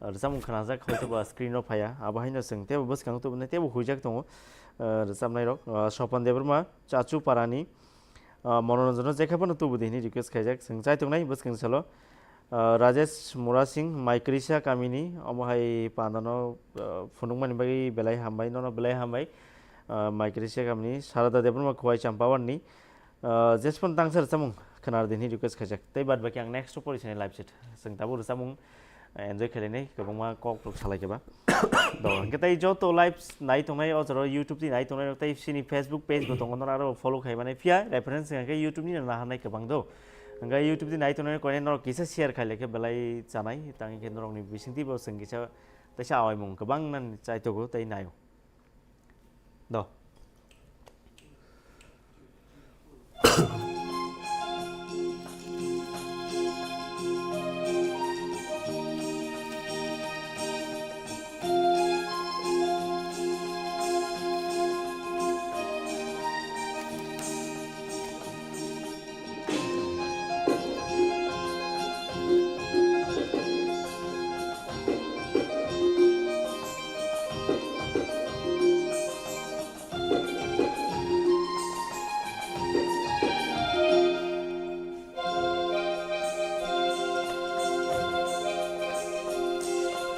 rwchapmung khnajak, hoito ba screen o phaiya, abo haino chwng teibo bwskango tubunai teibo huijak tongo, ah, rwchapnai rok, ah, Sopan Debbarma, Chachu Parani, ah, Monoranjan no jekhe phano tubu di hwnwi request khaijak, chwng chai tongnai bwskang salo, ah, Rajesh Murasing, Maikrisa kamini, omo hai panda no, ah, phunukmani bagwi belai hambai, nono belai hambai, ah, Maikrisa kamini, Sarada Debbarma Khowai Champawani, Ah, jesphano tangsa rwchapmung khwna rwdi hwnwi request khaijak. Tei bad baki ang next o pori sini live chat. Chwng tabuk rwchapmung, ah, enjoy khlainai, kwbangma kok rok salai khe ba. Do, hwnkhe tei joto live nai tongnai o jora YouTube ni nai tongnai rok tei sini Facebook page bo tongo, nono aro follow khai mani. Phiya reference hwnkhe YouTube ni no naharnai kwbang do. Hwnkhe YouTube ni nai tongnai rok koinai norok kisa share khai lai khe belai chanai, tang khe norok ni bisingtwi bo chwng kisa teisa awaimung kwbang nani chaitogo tei naio. Do.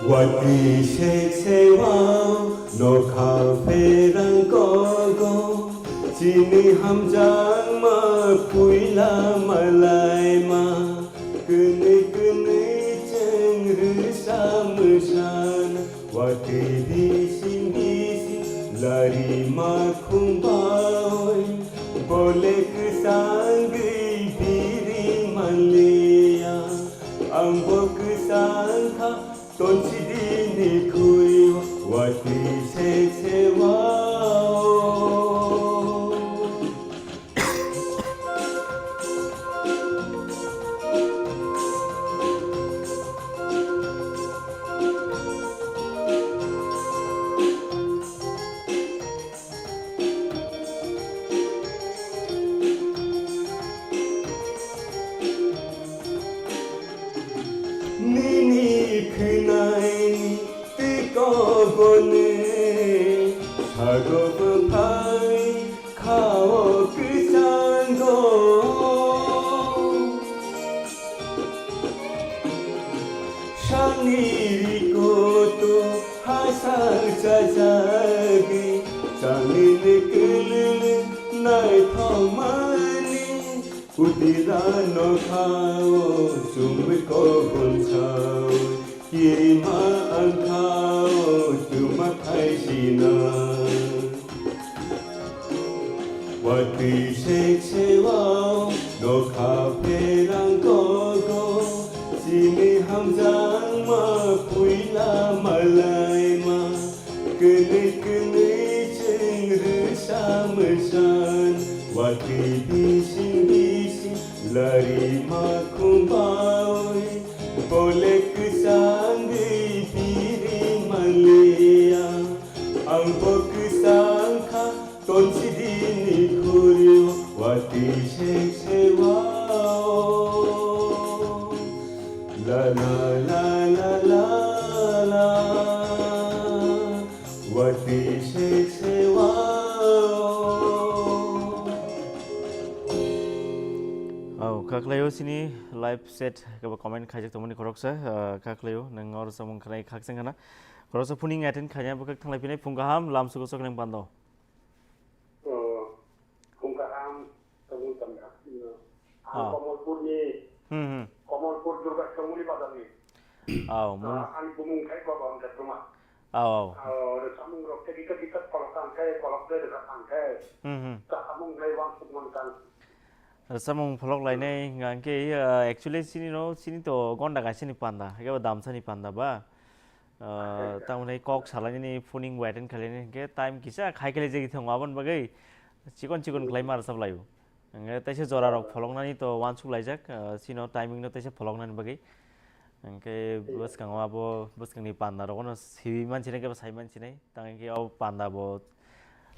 Watwi sek sewao nokha pherang kogo, chini hamjakma puila malaima, kwnwi kwnwi chwng rwsa mwsana, watwi bising bising lari ma khumbawi, bole kwchangwi biri manliya, ang bo kwchang kha. Tonchidini khui watwi sek sewao. Nini khwnai twi koboni sago bwphai khao kwchango. Sangni rikoto hasal chajagwi, changni kwlwng naithokmani, utira nokhao chumui kobon saui. Kirima ang kha o twma khai sina. Watwi sek sewao nokha pherang gogo. Chini hamjakma puila malaima. Kwnwi kwnwi chwng rwsa mwsan. Watwi bising bising lari ma khum bawi. Bolek kwchangwi biri manliya, ang bo kwchang kha, tonsidi ni khuri o, watwi sek sewao. La la la la la la, watwi sek sewao. Oh, kha khlaio chini live chat kebo comment khaijak tongmani khoroksa, ah, kha khlaio, nwng oro samung khanai khakchang khana. Khoroksa phuning attend khaina bwkhak thanglai phinai phung kaham, lam sugo chokneng pando. Oh, phung kaham, tabuk tangka. Ang Ah. Kamalpurni, Hmm, hmm. Kamalpur Durga Chongmuli bazarni. Oh, mun- Ah, ang bumung khai Baba Hamjak Ruma. Oh, oh. Oh, rwchapmung rok tei kitak kitak kolok tang khe, kolok tei rwchap tang khe. Hmm, hmm. Chapmung lai wansuk man tang. Rwchapmung pholok lainai hwnkha hwnkhe, ah, actually chini no, chini to gonda kaisa ni panda, haikhe bo damsa ni panda ba. Ah, tamoni kok salainani phuning bo attend khlainani hwnkhe time kisa khai khlai jagwi thango, aboni bagwi chikon chikon khlai ma rwchap laio. Hwnkhe teisa jora rok pholoknani to wansuk laijak, ah, chini no timing no teisa pholoknani bagwi. Hwnkhe bwskango abo bwskangni panda rok no siwi mansinai khe bo sai mansinai. Tang hwnkhe o panda bo,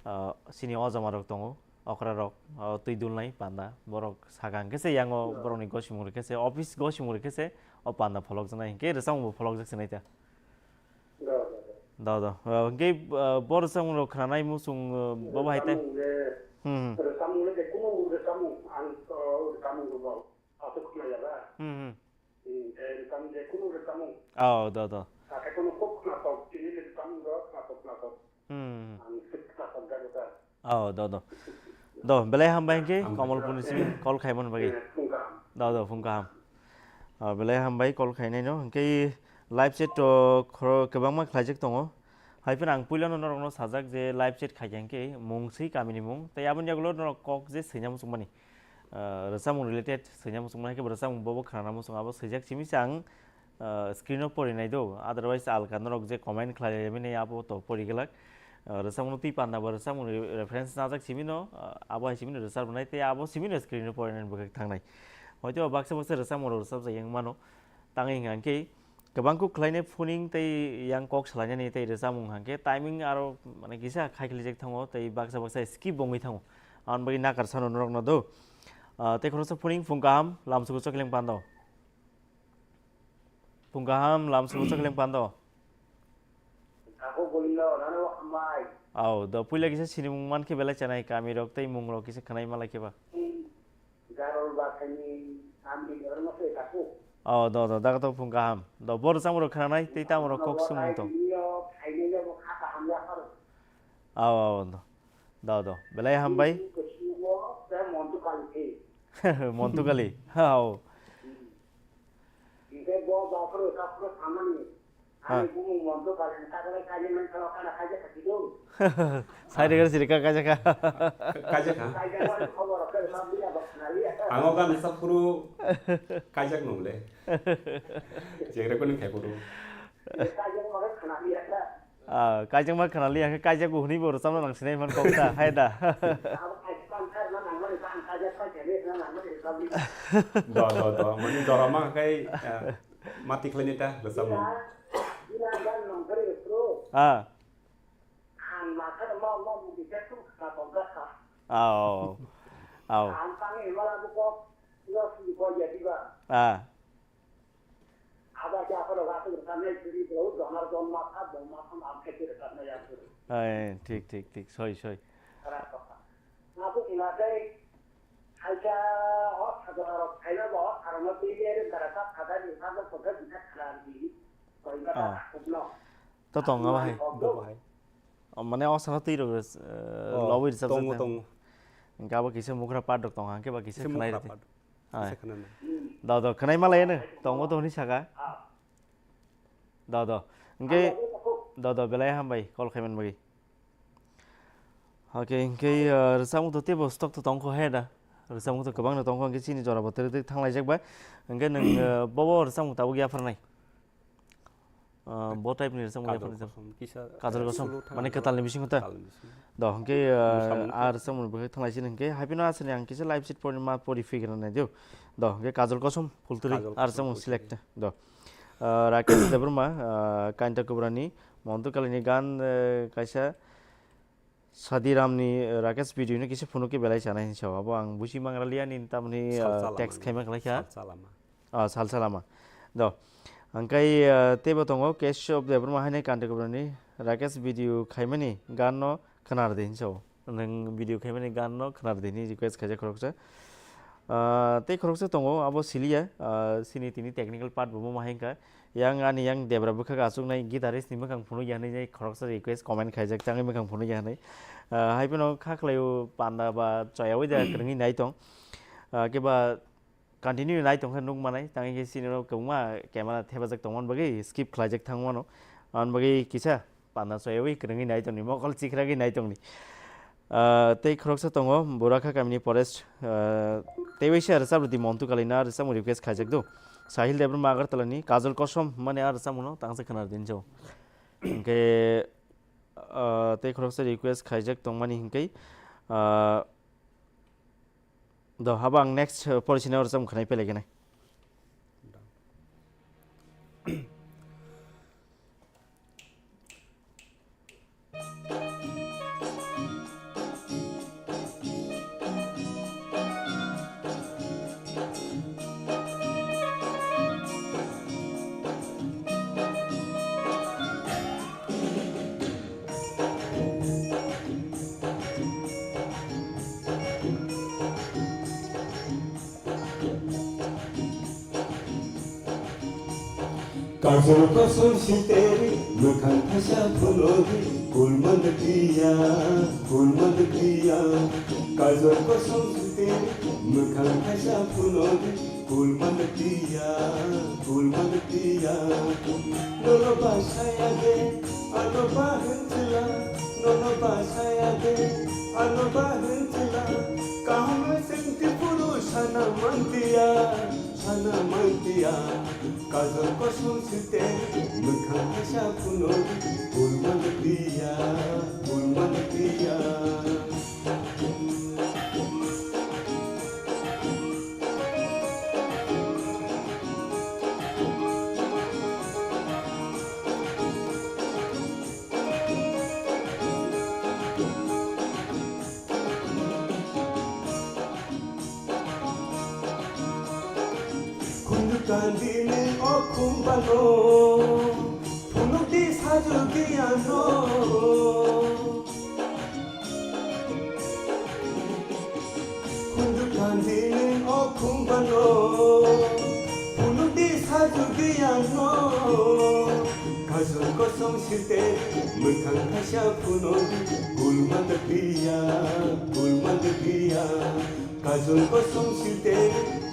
ah, chini o joma rok tongo, okra rok, o twi dulnai panda, borok saka hwnkhe se yango borokni gosimung rwkhe se, office gosimung rwkhe se o panda pholokjaknai, hwnkhe rwchapmung bo pholokjak se nai ta. Do, do, do. Do, do. Ah, hwnkhe, ah, bo rwchapmung rok khwnanai muchung, ah, bo bahai tai. Rwchapmung le, Hmm, hmm. Rwchapmung le je kunu rwchapmung, ang, ah, rwchapmung rok bo aswk khwnaya ba. Hmm, hmm. Hmm, eh, rwchapmung je kunu rwchapmung. Oh, do, do. Sakhe kunu kok khwnathok, chini rwchapmung rok khwnathok, khwnathok. Hmm. Ang khwnathok jago ta. Oh, do, do. Do, belai hambai hwnkhe, Hambai. Kamalpurni simi call khaimani bagwi. Eh, phung kaham. Do, do, phung kaham. Oh, belai hambai call khainai no. Hwnkhe live chat to khoro kwbangma khlaijak tongo. Hai phano ang puilano norokno sajak je live chat khaikha hwnkhe mung swi kamini mung. Tei aboni yagulo norok kok je swina muchungmani. Ah, rwchapmung related swina muchungmani khe bo rwchapmung bobo khwnana muchung abo swijak simi se ang, ah, screen o pori nai do. Otherwise alka norok je comment khlai laimani abo to pori glak. Ah, rwchapmung twi panda bo rwchapmung re-, reference najak simi no, ah, abo hai simi no rwchap rwnai tei abo simi no screen o pori nai bwkhak thangnai. Hoito baksa baksa rwchapmung rok rwchapjak yang mano. Tangwi hwnkha hwnkhe kwbang kuk khlainai phuning tei yang kok salainani tei rwchapmung hwnkhe timing aro mane kisa khai khilijak thango tei baksa baksa skip bo wngwi thango. Aboni bagwi nakar sano norokno do. Ah, tei khoroksa phuning phung kaham lamsugo chokling pando. Phung kaham lamsugo chokling pando. Ako bolino, nano hambai. Au, do puila kisa sinimung mankhe belai chanai kami rok tei mung rok kisa khwnai malai khe ba. Garol ba khaini amni garol ma se kaku. Oh, do, do, daga to phung kaham. Do, bo rwchapmung rok khwnanai, tei tamo rok kok sumung tong. Khaini yo, khaini yo bo kha kaham ya pharo. Au, au, do. Do, do. Belai hambai. Kusumo, se montu kali the. Montu kali. Au. Hingke bo, bo pharo, sa pharo thamani. Ha. Ani bumung monto kali, ta kali kali man kala kala kaja kati do. Sai de gari sirika kaja ka. Kaja ka. Kaja man khobor ke sa bila bak nali ya. Ango ka misa phuru kaja nung le. Jengre ko ning khai phuru. Kaja mo khana ya. Ah, kaja ma khana li ya, kaja ko huni bor samna nang sinai man kok ta, hai da. Abo kaja man kar na nang man kan kaja ka jere na nang man ka. Do, do, do. Mani dora ma kai, ah, Mati khlaini ta, rwchapmung. Ina, ina gan nongkhorwi rwphuru. Ah. Ang makha ma, ma, mungkisa tuk kha tongkha kha. Au. Au. Ang tangwi himala bukok, no sini ko ya diba. Ah. Aba kya karo ga tu rwchapnai suri bro, donar don ma kha, don ma kha, am khe rwchapnai ya suri. Ai, thik, thik, thik, soi, soi. Khara kha. Abo ina dai, Kaisa o sajla rok phaina bo, arokno twi lereng dara ta phada ni phada kotha bisa khana di. Koi ba ta Ah. Khubno. To tongo bahai. Bo bahai. O, mane o sano twi rok, eh, Oh, lobwi rwchap tongo, jak tongo. Hingke abo kisa mukra part rok tongo, hingke ba kisa Kisa khwnai mukra rwdi. Part. Ai. Kisa khwnanai. Da, da, khwnai malai no. Tongo to hwnwi saka. Ah. Do, do. Hingke, do, do, belai hambai, call khaiman bagwi. Okay, hingke, uh, rwchapmung to teibo stock to tongkho he da. Rwchapmung to kwbangno tongkho, hingke chini jora bo twrwk twrwk thanglaijak bai. Hingke nwng, uh, bobo rwchapmung tabuk yapharnai. Uh, bo type ni rwchapmung yapharnai. Kajol kosom, kisa, Kajol kosom, slow thang mane kwtalni bisingo ta? Kwtalni bisingo. Do, hingke, uh, Rwchapmung to. A rwchapmung bo thanglaisini hingke, haipino asani ang kisa live sheet pori ma pori figure nai do. Do, hingke Kajol kosom, Pulturi, Kajol a kosom, rwchapmung Pulturi. Select. Do. Uh, Rakesh Debbarma, uh, Kainta Kubrani, Montu Kalini gan, uh, kaisa Sadi Ramni, uh, Rakesh video no kisa phunuk ke belai chanai hinwi sao. Abo ang busi mangraliya ni tamni, Sal uh, chala text mani. Khaima khlai kha. Sal chala ma. Ah, sal chala ma. Do. Angkai, uh, teibo tongo Keshob Debbarma hainai Kainta Kubrani, Rakesh video khaimani gan no khnar de hinwi sao. Nwng video khaimani gan no khnar de hinwi request khaijak khoroksa. Ah, tei khoroksa tongo, abo siliya, ah, sini tini technical part bo ma hai wngkha. Yang ani yang debra bwkhak achuknai guitarist ni mwkhang phunukya hinwi khoroksa request comment khaijak, tangwi mwkhang phunukya hinwi. Ah, hai phano kha khlaio panda ba choyaui da kwrwngwi nai tong. Ah, keba continue nai tongkhe nuk manai, tangwi khe sini no kwbangma camera thepajak tongmani bagwi skip khlaijak thangmano. Aboni bagwi kisa panda choyaui kwrwngwi nai tongni, mokol chikragwi nai tongni. Ah, tei khoroksa tongo, Burakha kamini Forest, ah, tei waisa rwchap rwdi Montu Kalina rwchapmung request khaijak do. Sahil Debbarma Agartala ni Kajol Kosom mani a rwchapmung no tangsa khwna rwdi hinjao. Hingke, ah, tei khoroksa request khaijak tongmani hingke, ah, do haba ang next, ah, pori sini rwchapmung khwnai pelai gwnai. Kajol kosom siteri, mwkhang thaisa phunodi, kulmanda piya, kulmanda piya. Kajol kosom siteri, mwkhang thaisa phunodi, kulmanda piya, kulmanda piya. Nono basaya de, ano bahan chila, nono basaya de, ano bahan chila. Kaham senti puru sana mantiya. Sana mantiya, kajol kosom site, mwkhang thaisa phunodi, kulmanda piya, kulmanda piya. Khunju kandi ni o khumbano, phunukdi sajugiyano. Khunju kandi ni o khumbano, phunukdi sajugiyano. Kajol kosom site, mwkhang thaisa phunodi, kulmanda piya, kulmanda piya. Kajol kosom site,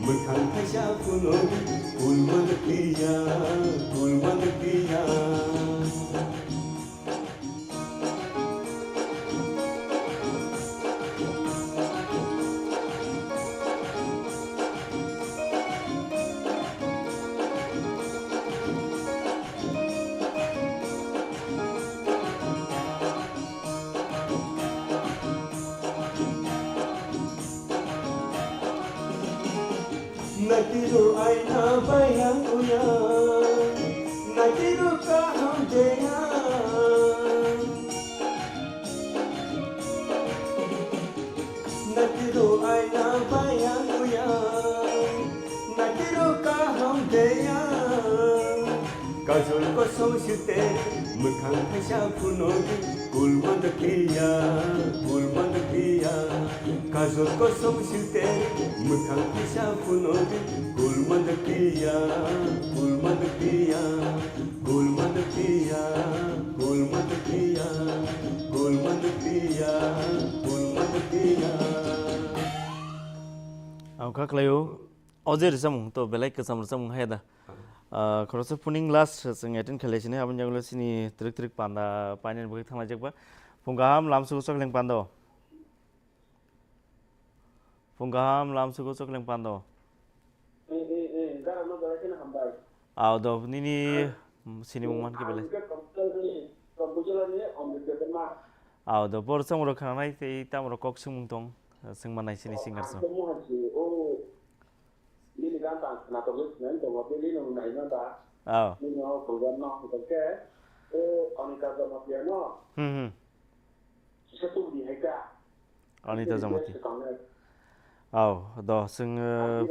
mwkhang thaisa phunodi, kulmanda piya, kulmanda piya. Natiro aina bayang uya, natiro kaham deya. Natiro aina bayang uya, natiro kaham deya. Kajol kosom site, mwkhang thaisa phunodi, kulmanda piya, kulmanda piya. Kajol kosom site, mwkhang thaisa phunodi, kulmanda piya, kulmanda piya, kulmanda piya, kulmanda piya, kulmanda piya, kulmanda piya. Ang kha khlaio, o je rwchapmung to belai kwcham rwchapmung hai da. Ah, khoroksa phuning last chwng attend khailai sini, aboni yagulo chini twrwk twrwk panda painani bagwi thanglaijak ba. Phung kaham lamsugo chokleng panda o. Phung kaham lamsugo chokleng panda o. Eh, eh, eh, gara no gara kena hambai. Aw do nini sinimung man khe belai. Ang khe computer ni, computer ni Omrit Debbarma. Aw do bor chwng rok khanai tei tamo rok kok swngmung tong, swngma nai sini singer song. Ang khe muhan si, o, nini gan tang khna tong sinai tongo, tei nini nung nai man da. Aw. Nini o program no hwnkhe, o, Anita Jamatia no. Hmm, hmm. Kisa tubudi hai ta. Anita Jamatia. Aw, do, chwng, uh,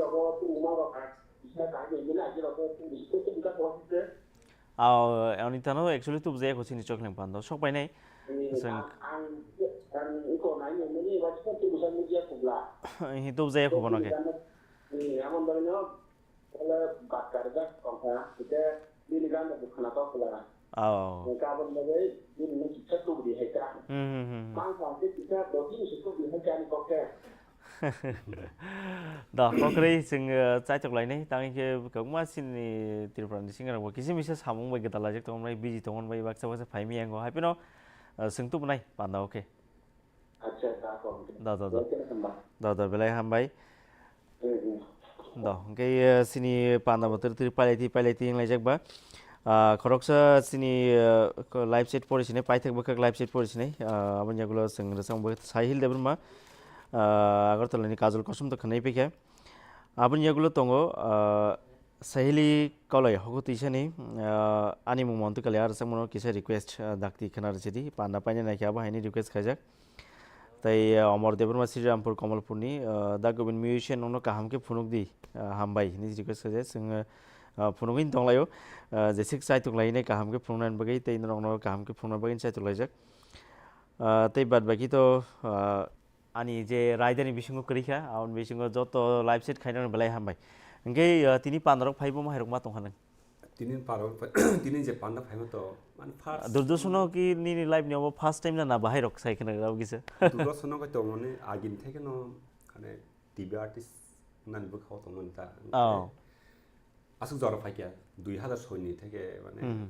aw, Anita no actually tubujaya kho chini chokleng panda. Sok painai. Chwng, hi tubujaya kho bono khe. Aw. Hwnkhe aboni bagwi bini no kisa tubudi hai ta. Hmm, hmm, hmm, hmm. Mang sa khe kisa doti ni se tubudi hai ta ani kok khe. Da, kokrwi chwng, uh, chaitok lainai, tang khe kwbangma chini Tripura ni singer rok bo kisa misa samung bai gwdal laijak tongo, bai busy tongo, bai baksa baksa phai maya wngo, hai phano, uh, chwng tubunai panda o khe. Acha, da, kok. Da, da, da. Belai kheno hambai. Da, da, belai hambai. Hmm, hmm. Da, hwnkhe, eh, chini panda bo twrwk twrwk pailai twi, pailai twi wnglaijak ba. Ah, khoroksa chini, eh, ko-, live chat pori sinai, paithak bwkhak live chat pori sinai. Ah, aboni yagulo chwng rwchapmung bo Sahil Debbarma, ah, Agartala ni Kajol Kosom to khwnai paikha. Aboni yagulo tongo, ah, Sahili Koloi hokho twisani, ah, ani mung Montu Kali, ah, rwchapmano kisa request, ah, dakti khwna rwchidi, panda paina naikhe abo haini request khaijak. Tei, ah, Omor Debbarma Srirampur Komolpurni, ah, Da Govind Musician nono kaham khe phunukdi, ah, hambai hinwi request khaijak. Chwng, ah, phunugwini tonglaio, ah, jeswk chaitok lainai kaham khe phunuknani bagwi tei norokno kaham khe phunukna bagwi chaitok laijak. Ah, tei bad baki to, ah, ani je raidani bisingo kwrwi kha, aboni bisingo joto live chat khainani belai hambai. Hwnkhe, ah, tini pandarok phaibo mahairok ma tongkha nang? Tini paro-, tini je panda phaima to, mane first Durdosono ki nini life ni obo first time na, na bahairok sai khna rw kisa? Durdosono khe tongmani agini thai kheno, mane T V artist nani bwkhao tongmani ta. Oh. Aswk jora phaikha, dui hazar soi ni theke, mane, hmm.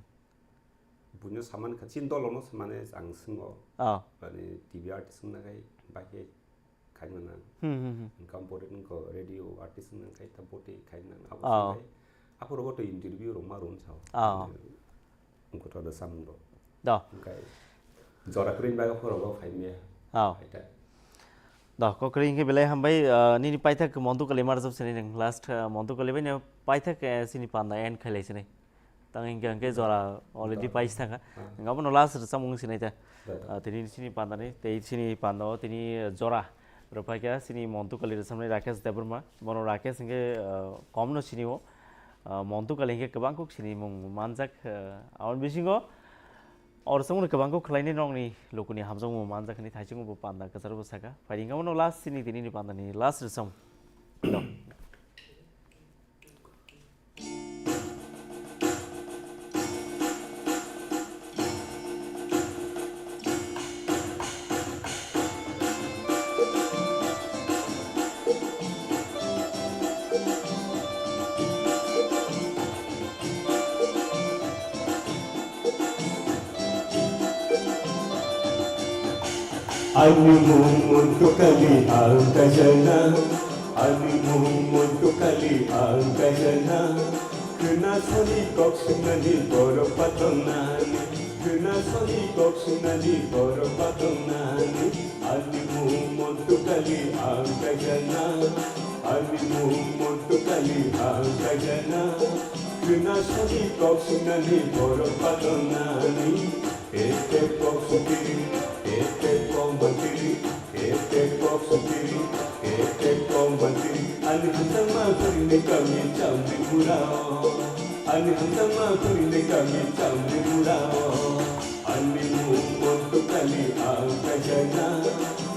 Buino saman kha, chini dolo no samane ang swngo. Oh. Mane T V artist wngna khai, bai khe khaimana. Hmm, hmm, hmm. Hwnkhe ang pore wngkha radio artist wngna khai ta boti khaimana. Abo, oh, swngkhe, aphuru bo to interview rok ma rwna sao. Oh. Wngkha to da samung rok. Do. Hwnkhe jora kwrwini bagwi aphuru bo phaimya. Oh. Hai ta. Do, kokrwi hwnkhe belai hambai, ah, nini paithak Montu Kali ma rwchap sini nwng last, ah, Montu Kali bai no paithak, eh, chini panda end khailai sini. Tang hingke hingke jora already paisa thangkha. Ah. Hingke abono last rwchapmung sinai ta. Da, da. Ah, tini chini pandani, tei chini pandao tini jora rwphaikha chini Montu Kali rwchapnai Rakesh Debbarma. Bono Rakesh hingke, ah, komno sinio. Ah, Montu Kali hingke kwbang kuk sinimung manjak, ah, aboni bisingo orosongno kwbang kuk khwlainai nokni lukuni hamjakmung manjak hwnwi thaichungo bo panda kwcharo bo sakha. Phaidi hingke abono last chini tinini pandani last rwchapmung. Ani mung Montu Kali ang kaijana, ani mung Montu Kali ang kaijana. Khwna soni kok swngnani borok patongnani, khwna soni kok swngnani borok patongnani. Ani mung Montu Kali ang kaijana, ani mung Montu Kali ang kaijana. Khwna soni kok swngnani borok patongnani. Ete kok sutiri, ete kok mantiri, ete kok sutiri, ete kok mantiri. Ani hamjakma puri ne kami chamri murao. Ani hamjakma puri ne kami chamri murao. Ani mung Montu Kali ang kaijana.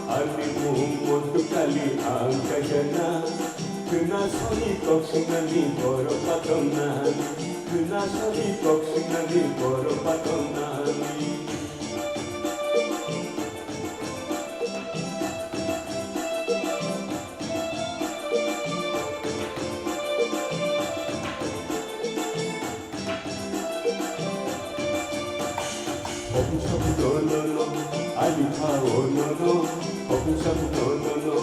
Ani mung Montu Kali ang kaijana. Khwna soni kok swngnani borok patongnani. Khwna soni kok swngnani borok patongnani. Sabu no no no, ani kha o no no, Kopung sabu no no no,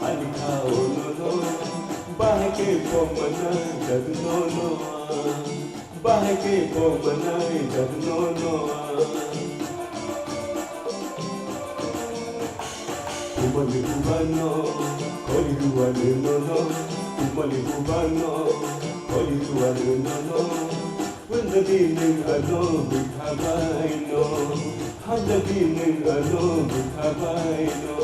ani kha o no no, bahai khe pok mana jadu no no, bahai khe pok mana jadu no no. Kumali kubano, kori ruwa no no no, kumali kubano, kori ruwa no no no. Hamjadi nwng ano bwkha bai no, hamjadi nwng ano bwkha bai no.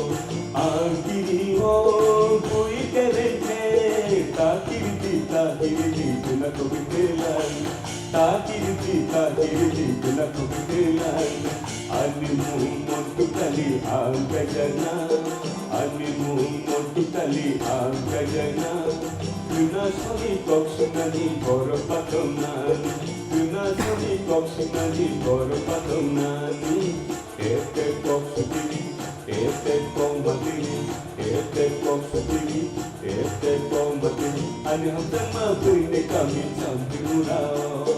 Ang kiri o bui kereng khe, ta kiri di, ta kiri di, tuna kobi kelang. Ta kiri di, ta kiri di, tuna kobi kelang. Ani mung mo tutali ang kajana, ani mung mo tutali ang kajana. Tuna soni kok sunani borok patong nani. Tuna soni kok sunani borok patong nani. Ete kok sutini, ete kok matini, ete kok sutini, ete kok matini. Ani hamjakma bwrwini kami champi murao.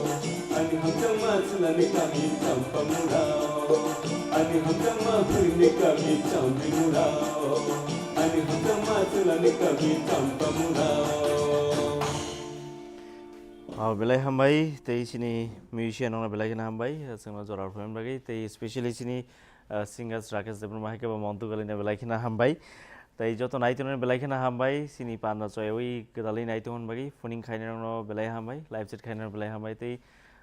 Ani hamjakma chwlani kami champa murao. Ani hamjakma bwrwini kami champi murao. Ani hamjakma chwlani kami champa murao. Ah, belai hambai, tei chini musician rokno belai kheno hambai, chwngno jora rwphaiman bagwi, tei specially chini, ah, singers Rakesh Debbarma hai khe bo Montu Kalina belai kheno hambai. Tei joto naitongrokno belai kheno hambai, chini panda choyawi gwdalwi naitongmani bagwi, phoning khainarokno belai hambai, live chat khainarokno belai hambai, tei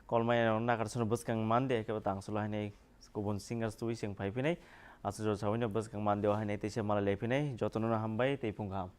call mainarokno nakarsono bwskang mande hai khe bo tangsulo hainai kubun singers twi chwng phai phinai, aswk jora sawino bwskang mande o hainai teisa malai lai phinai, jotono hambai tei phung kaham.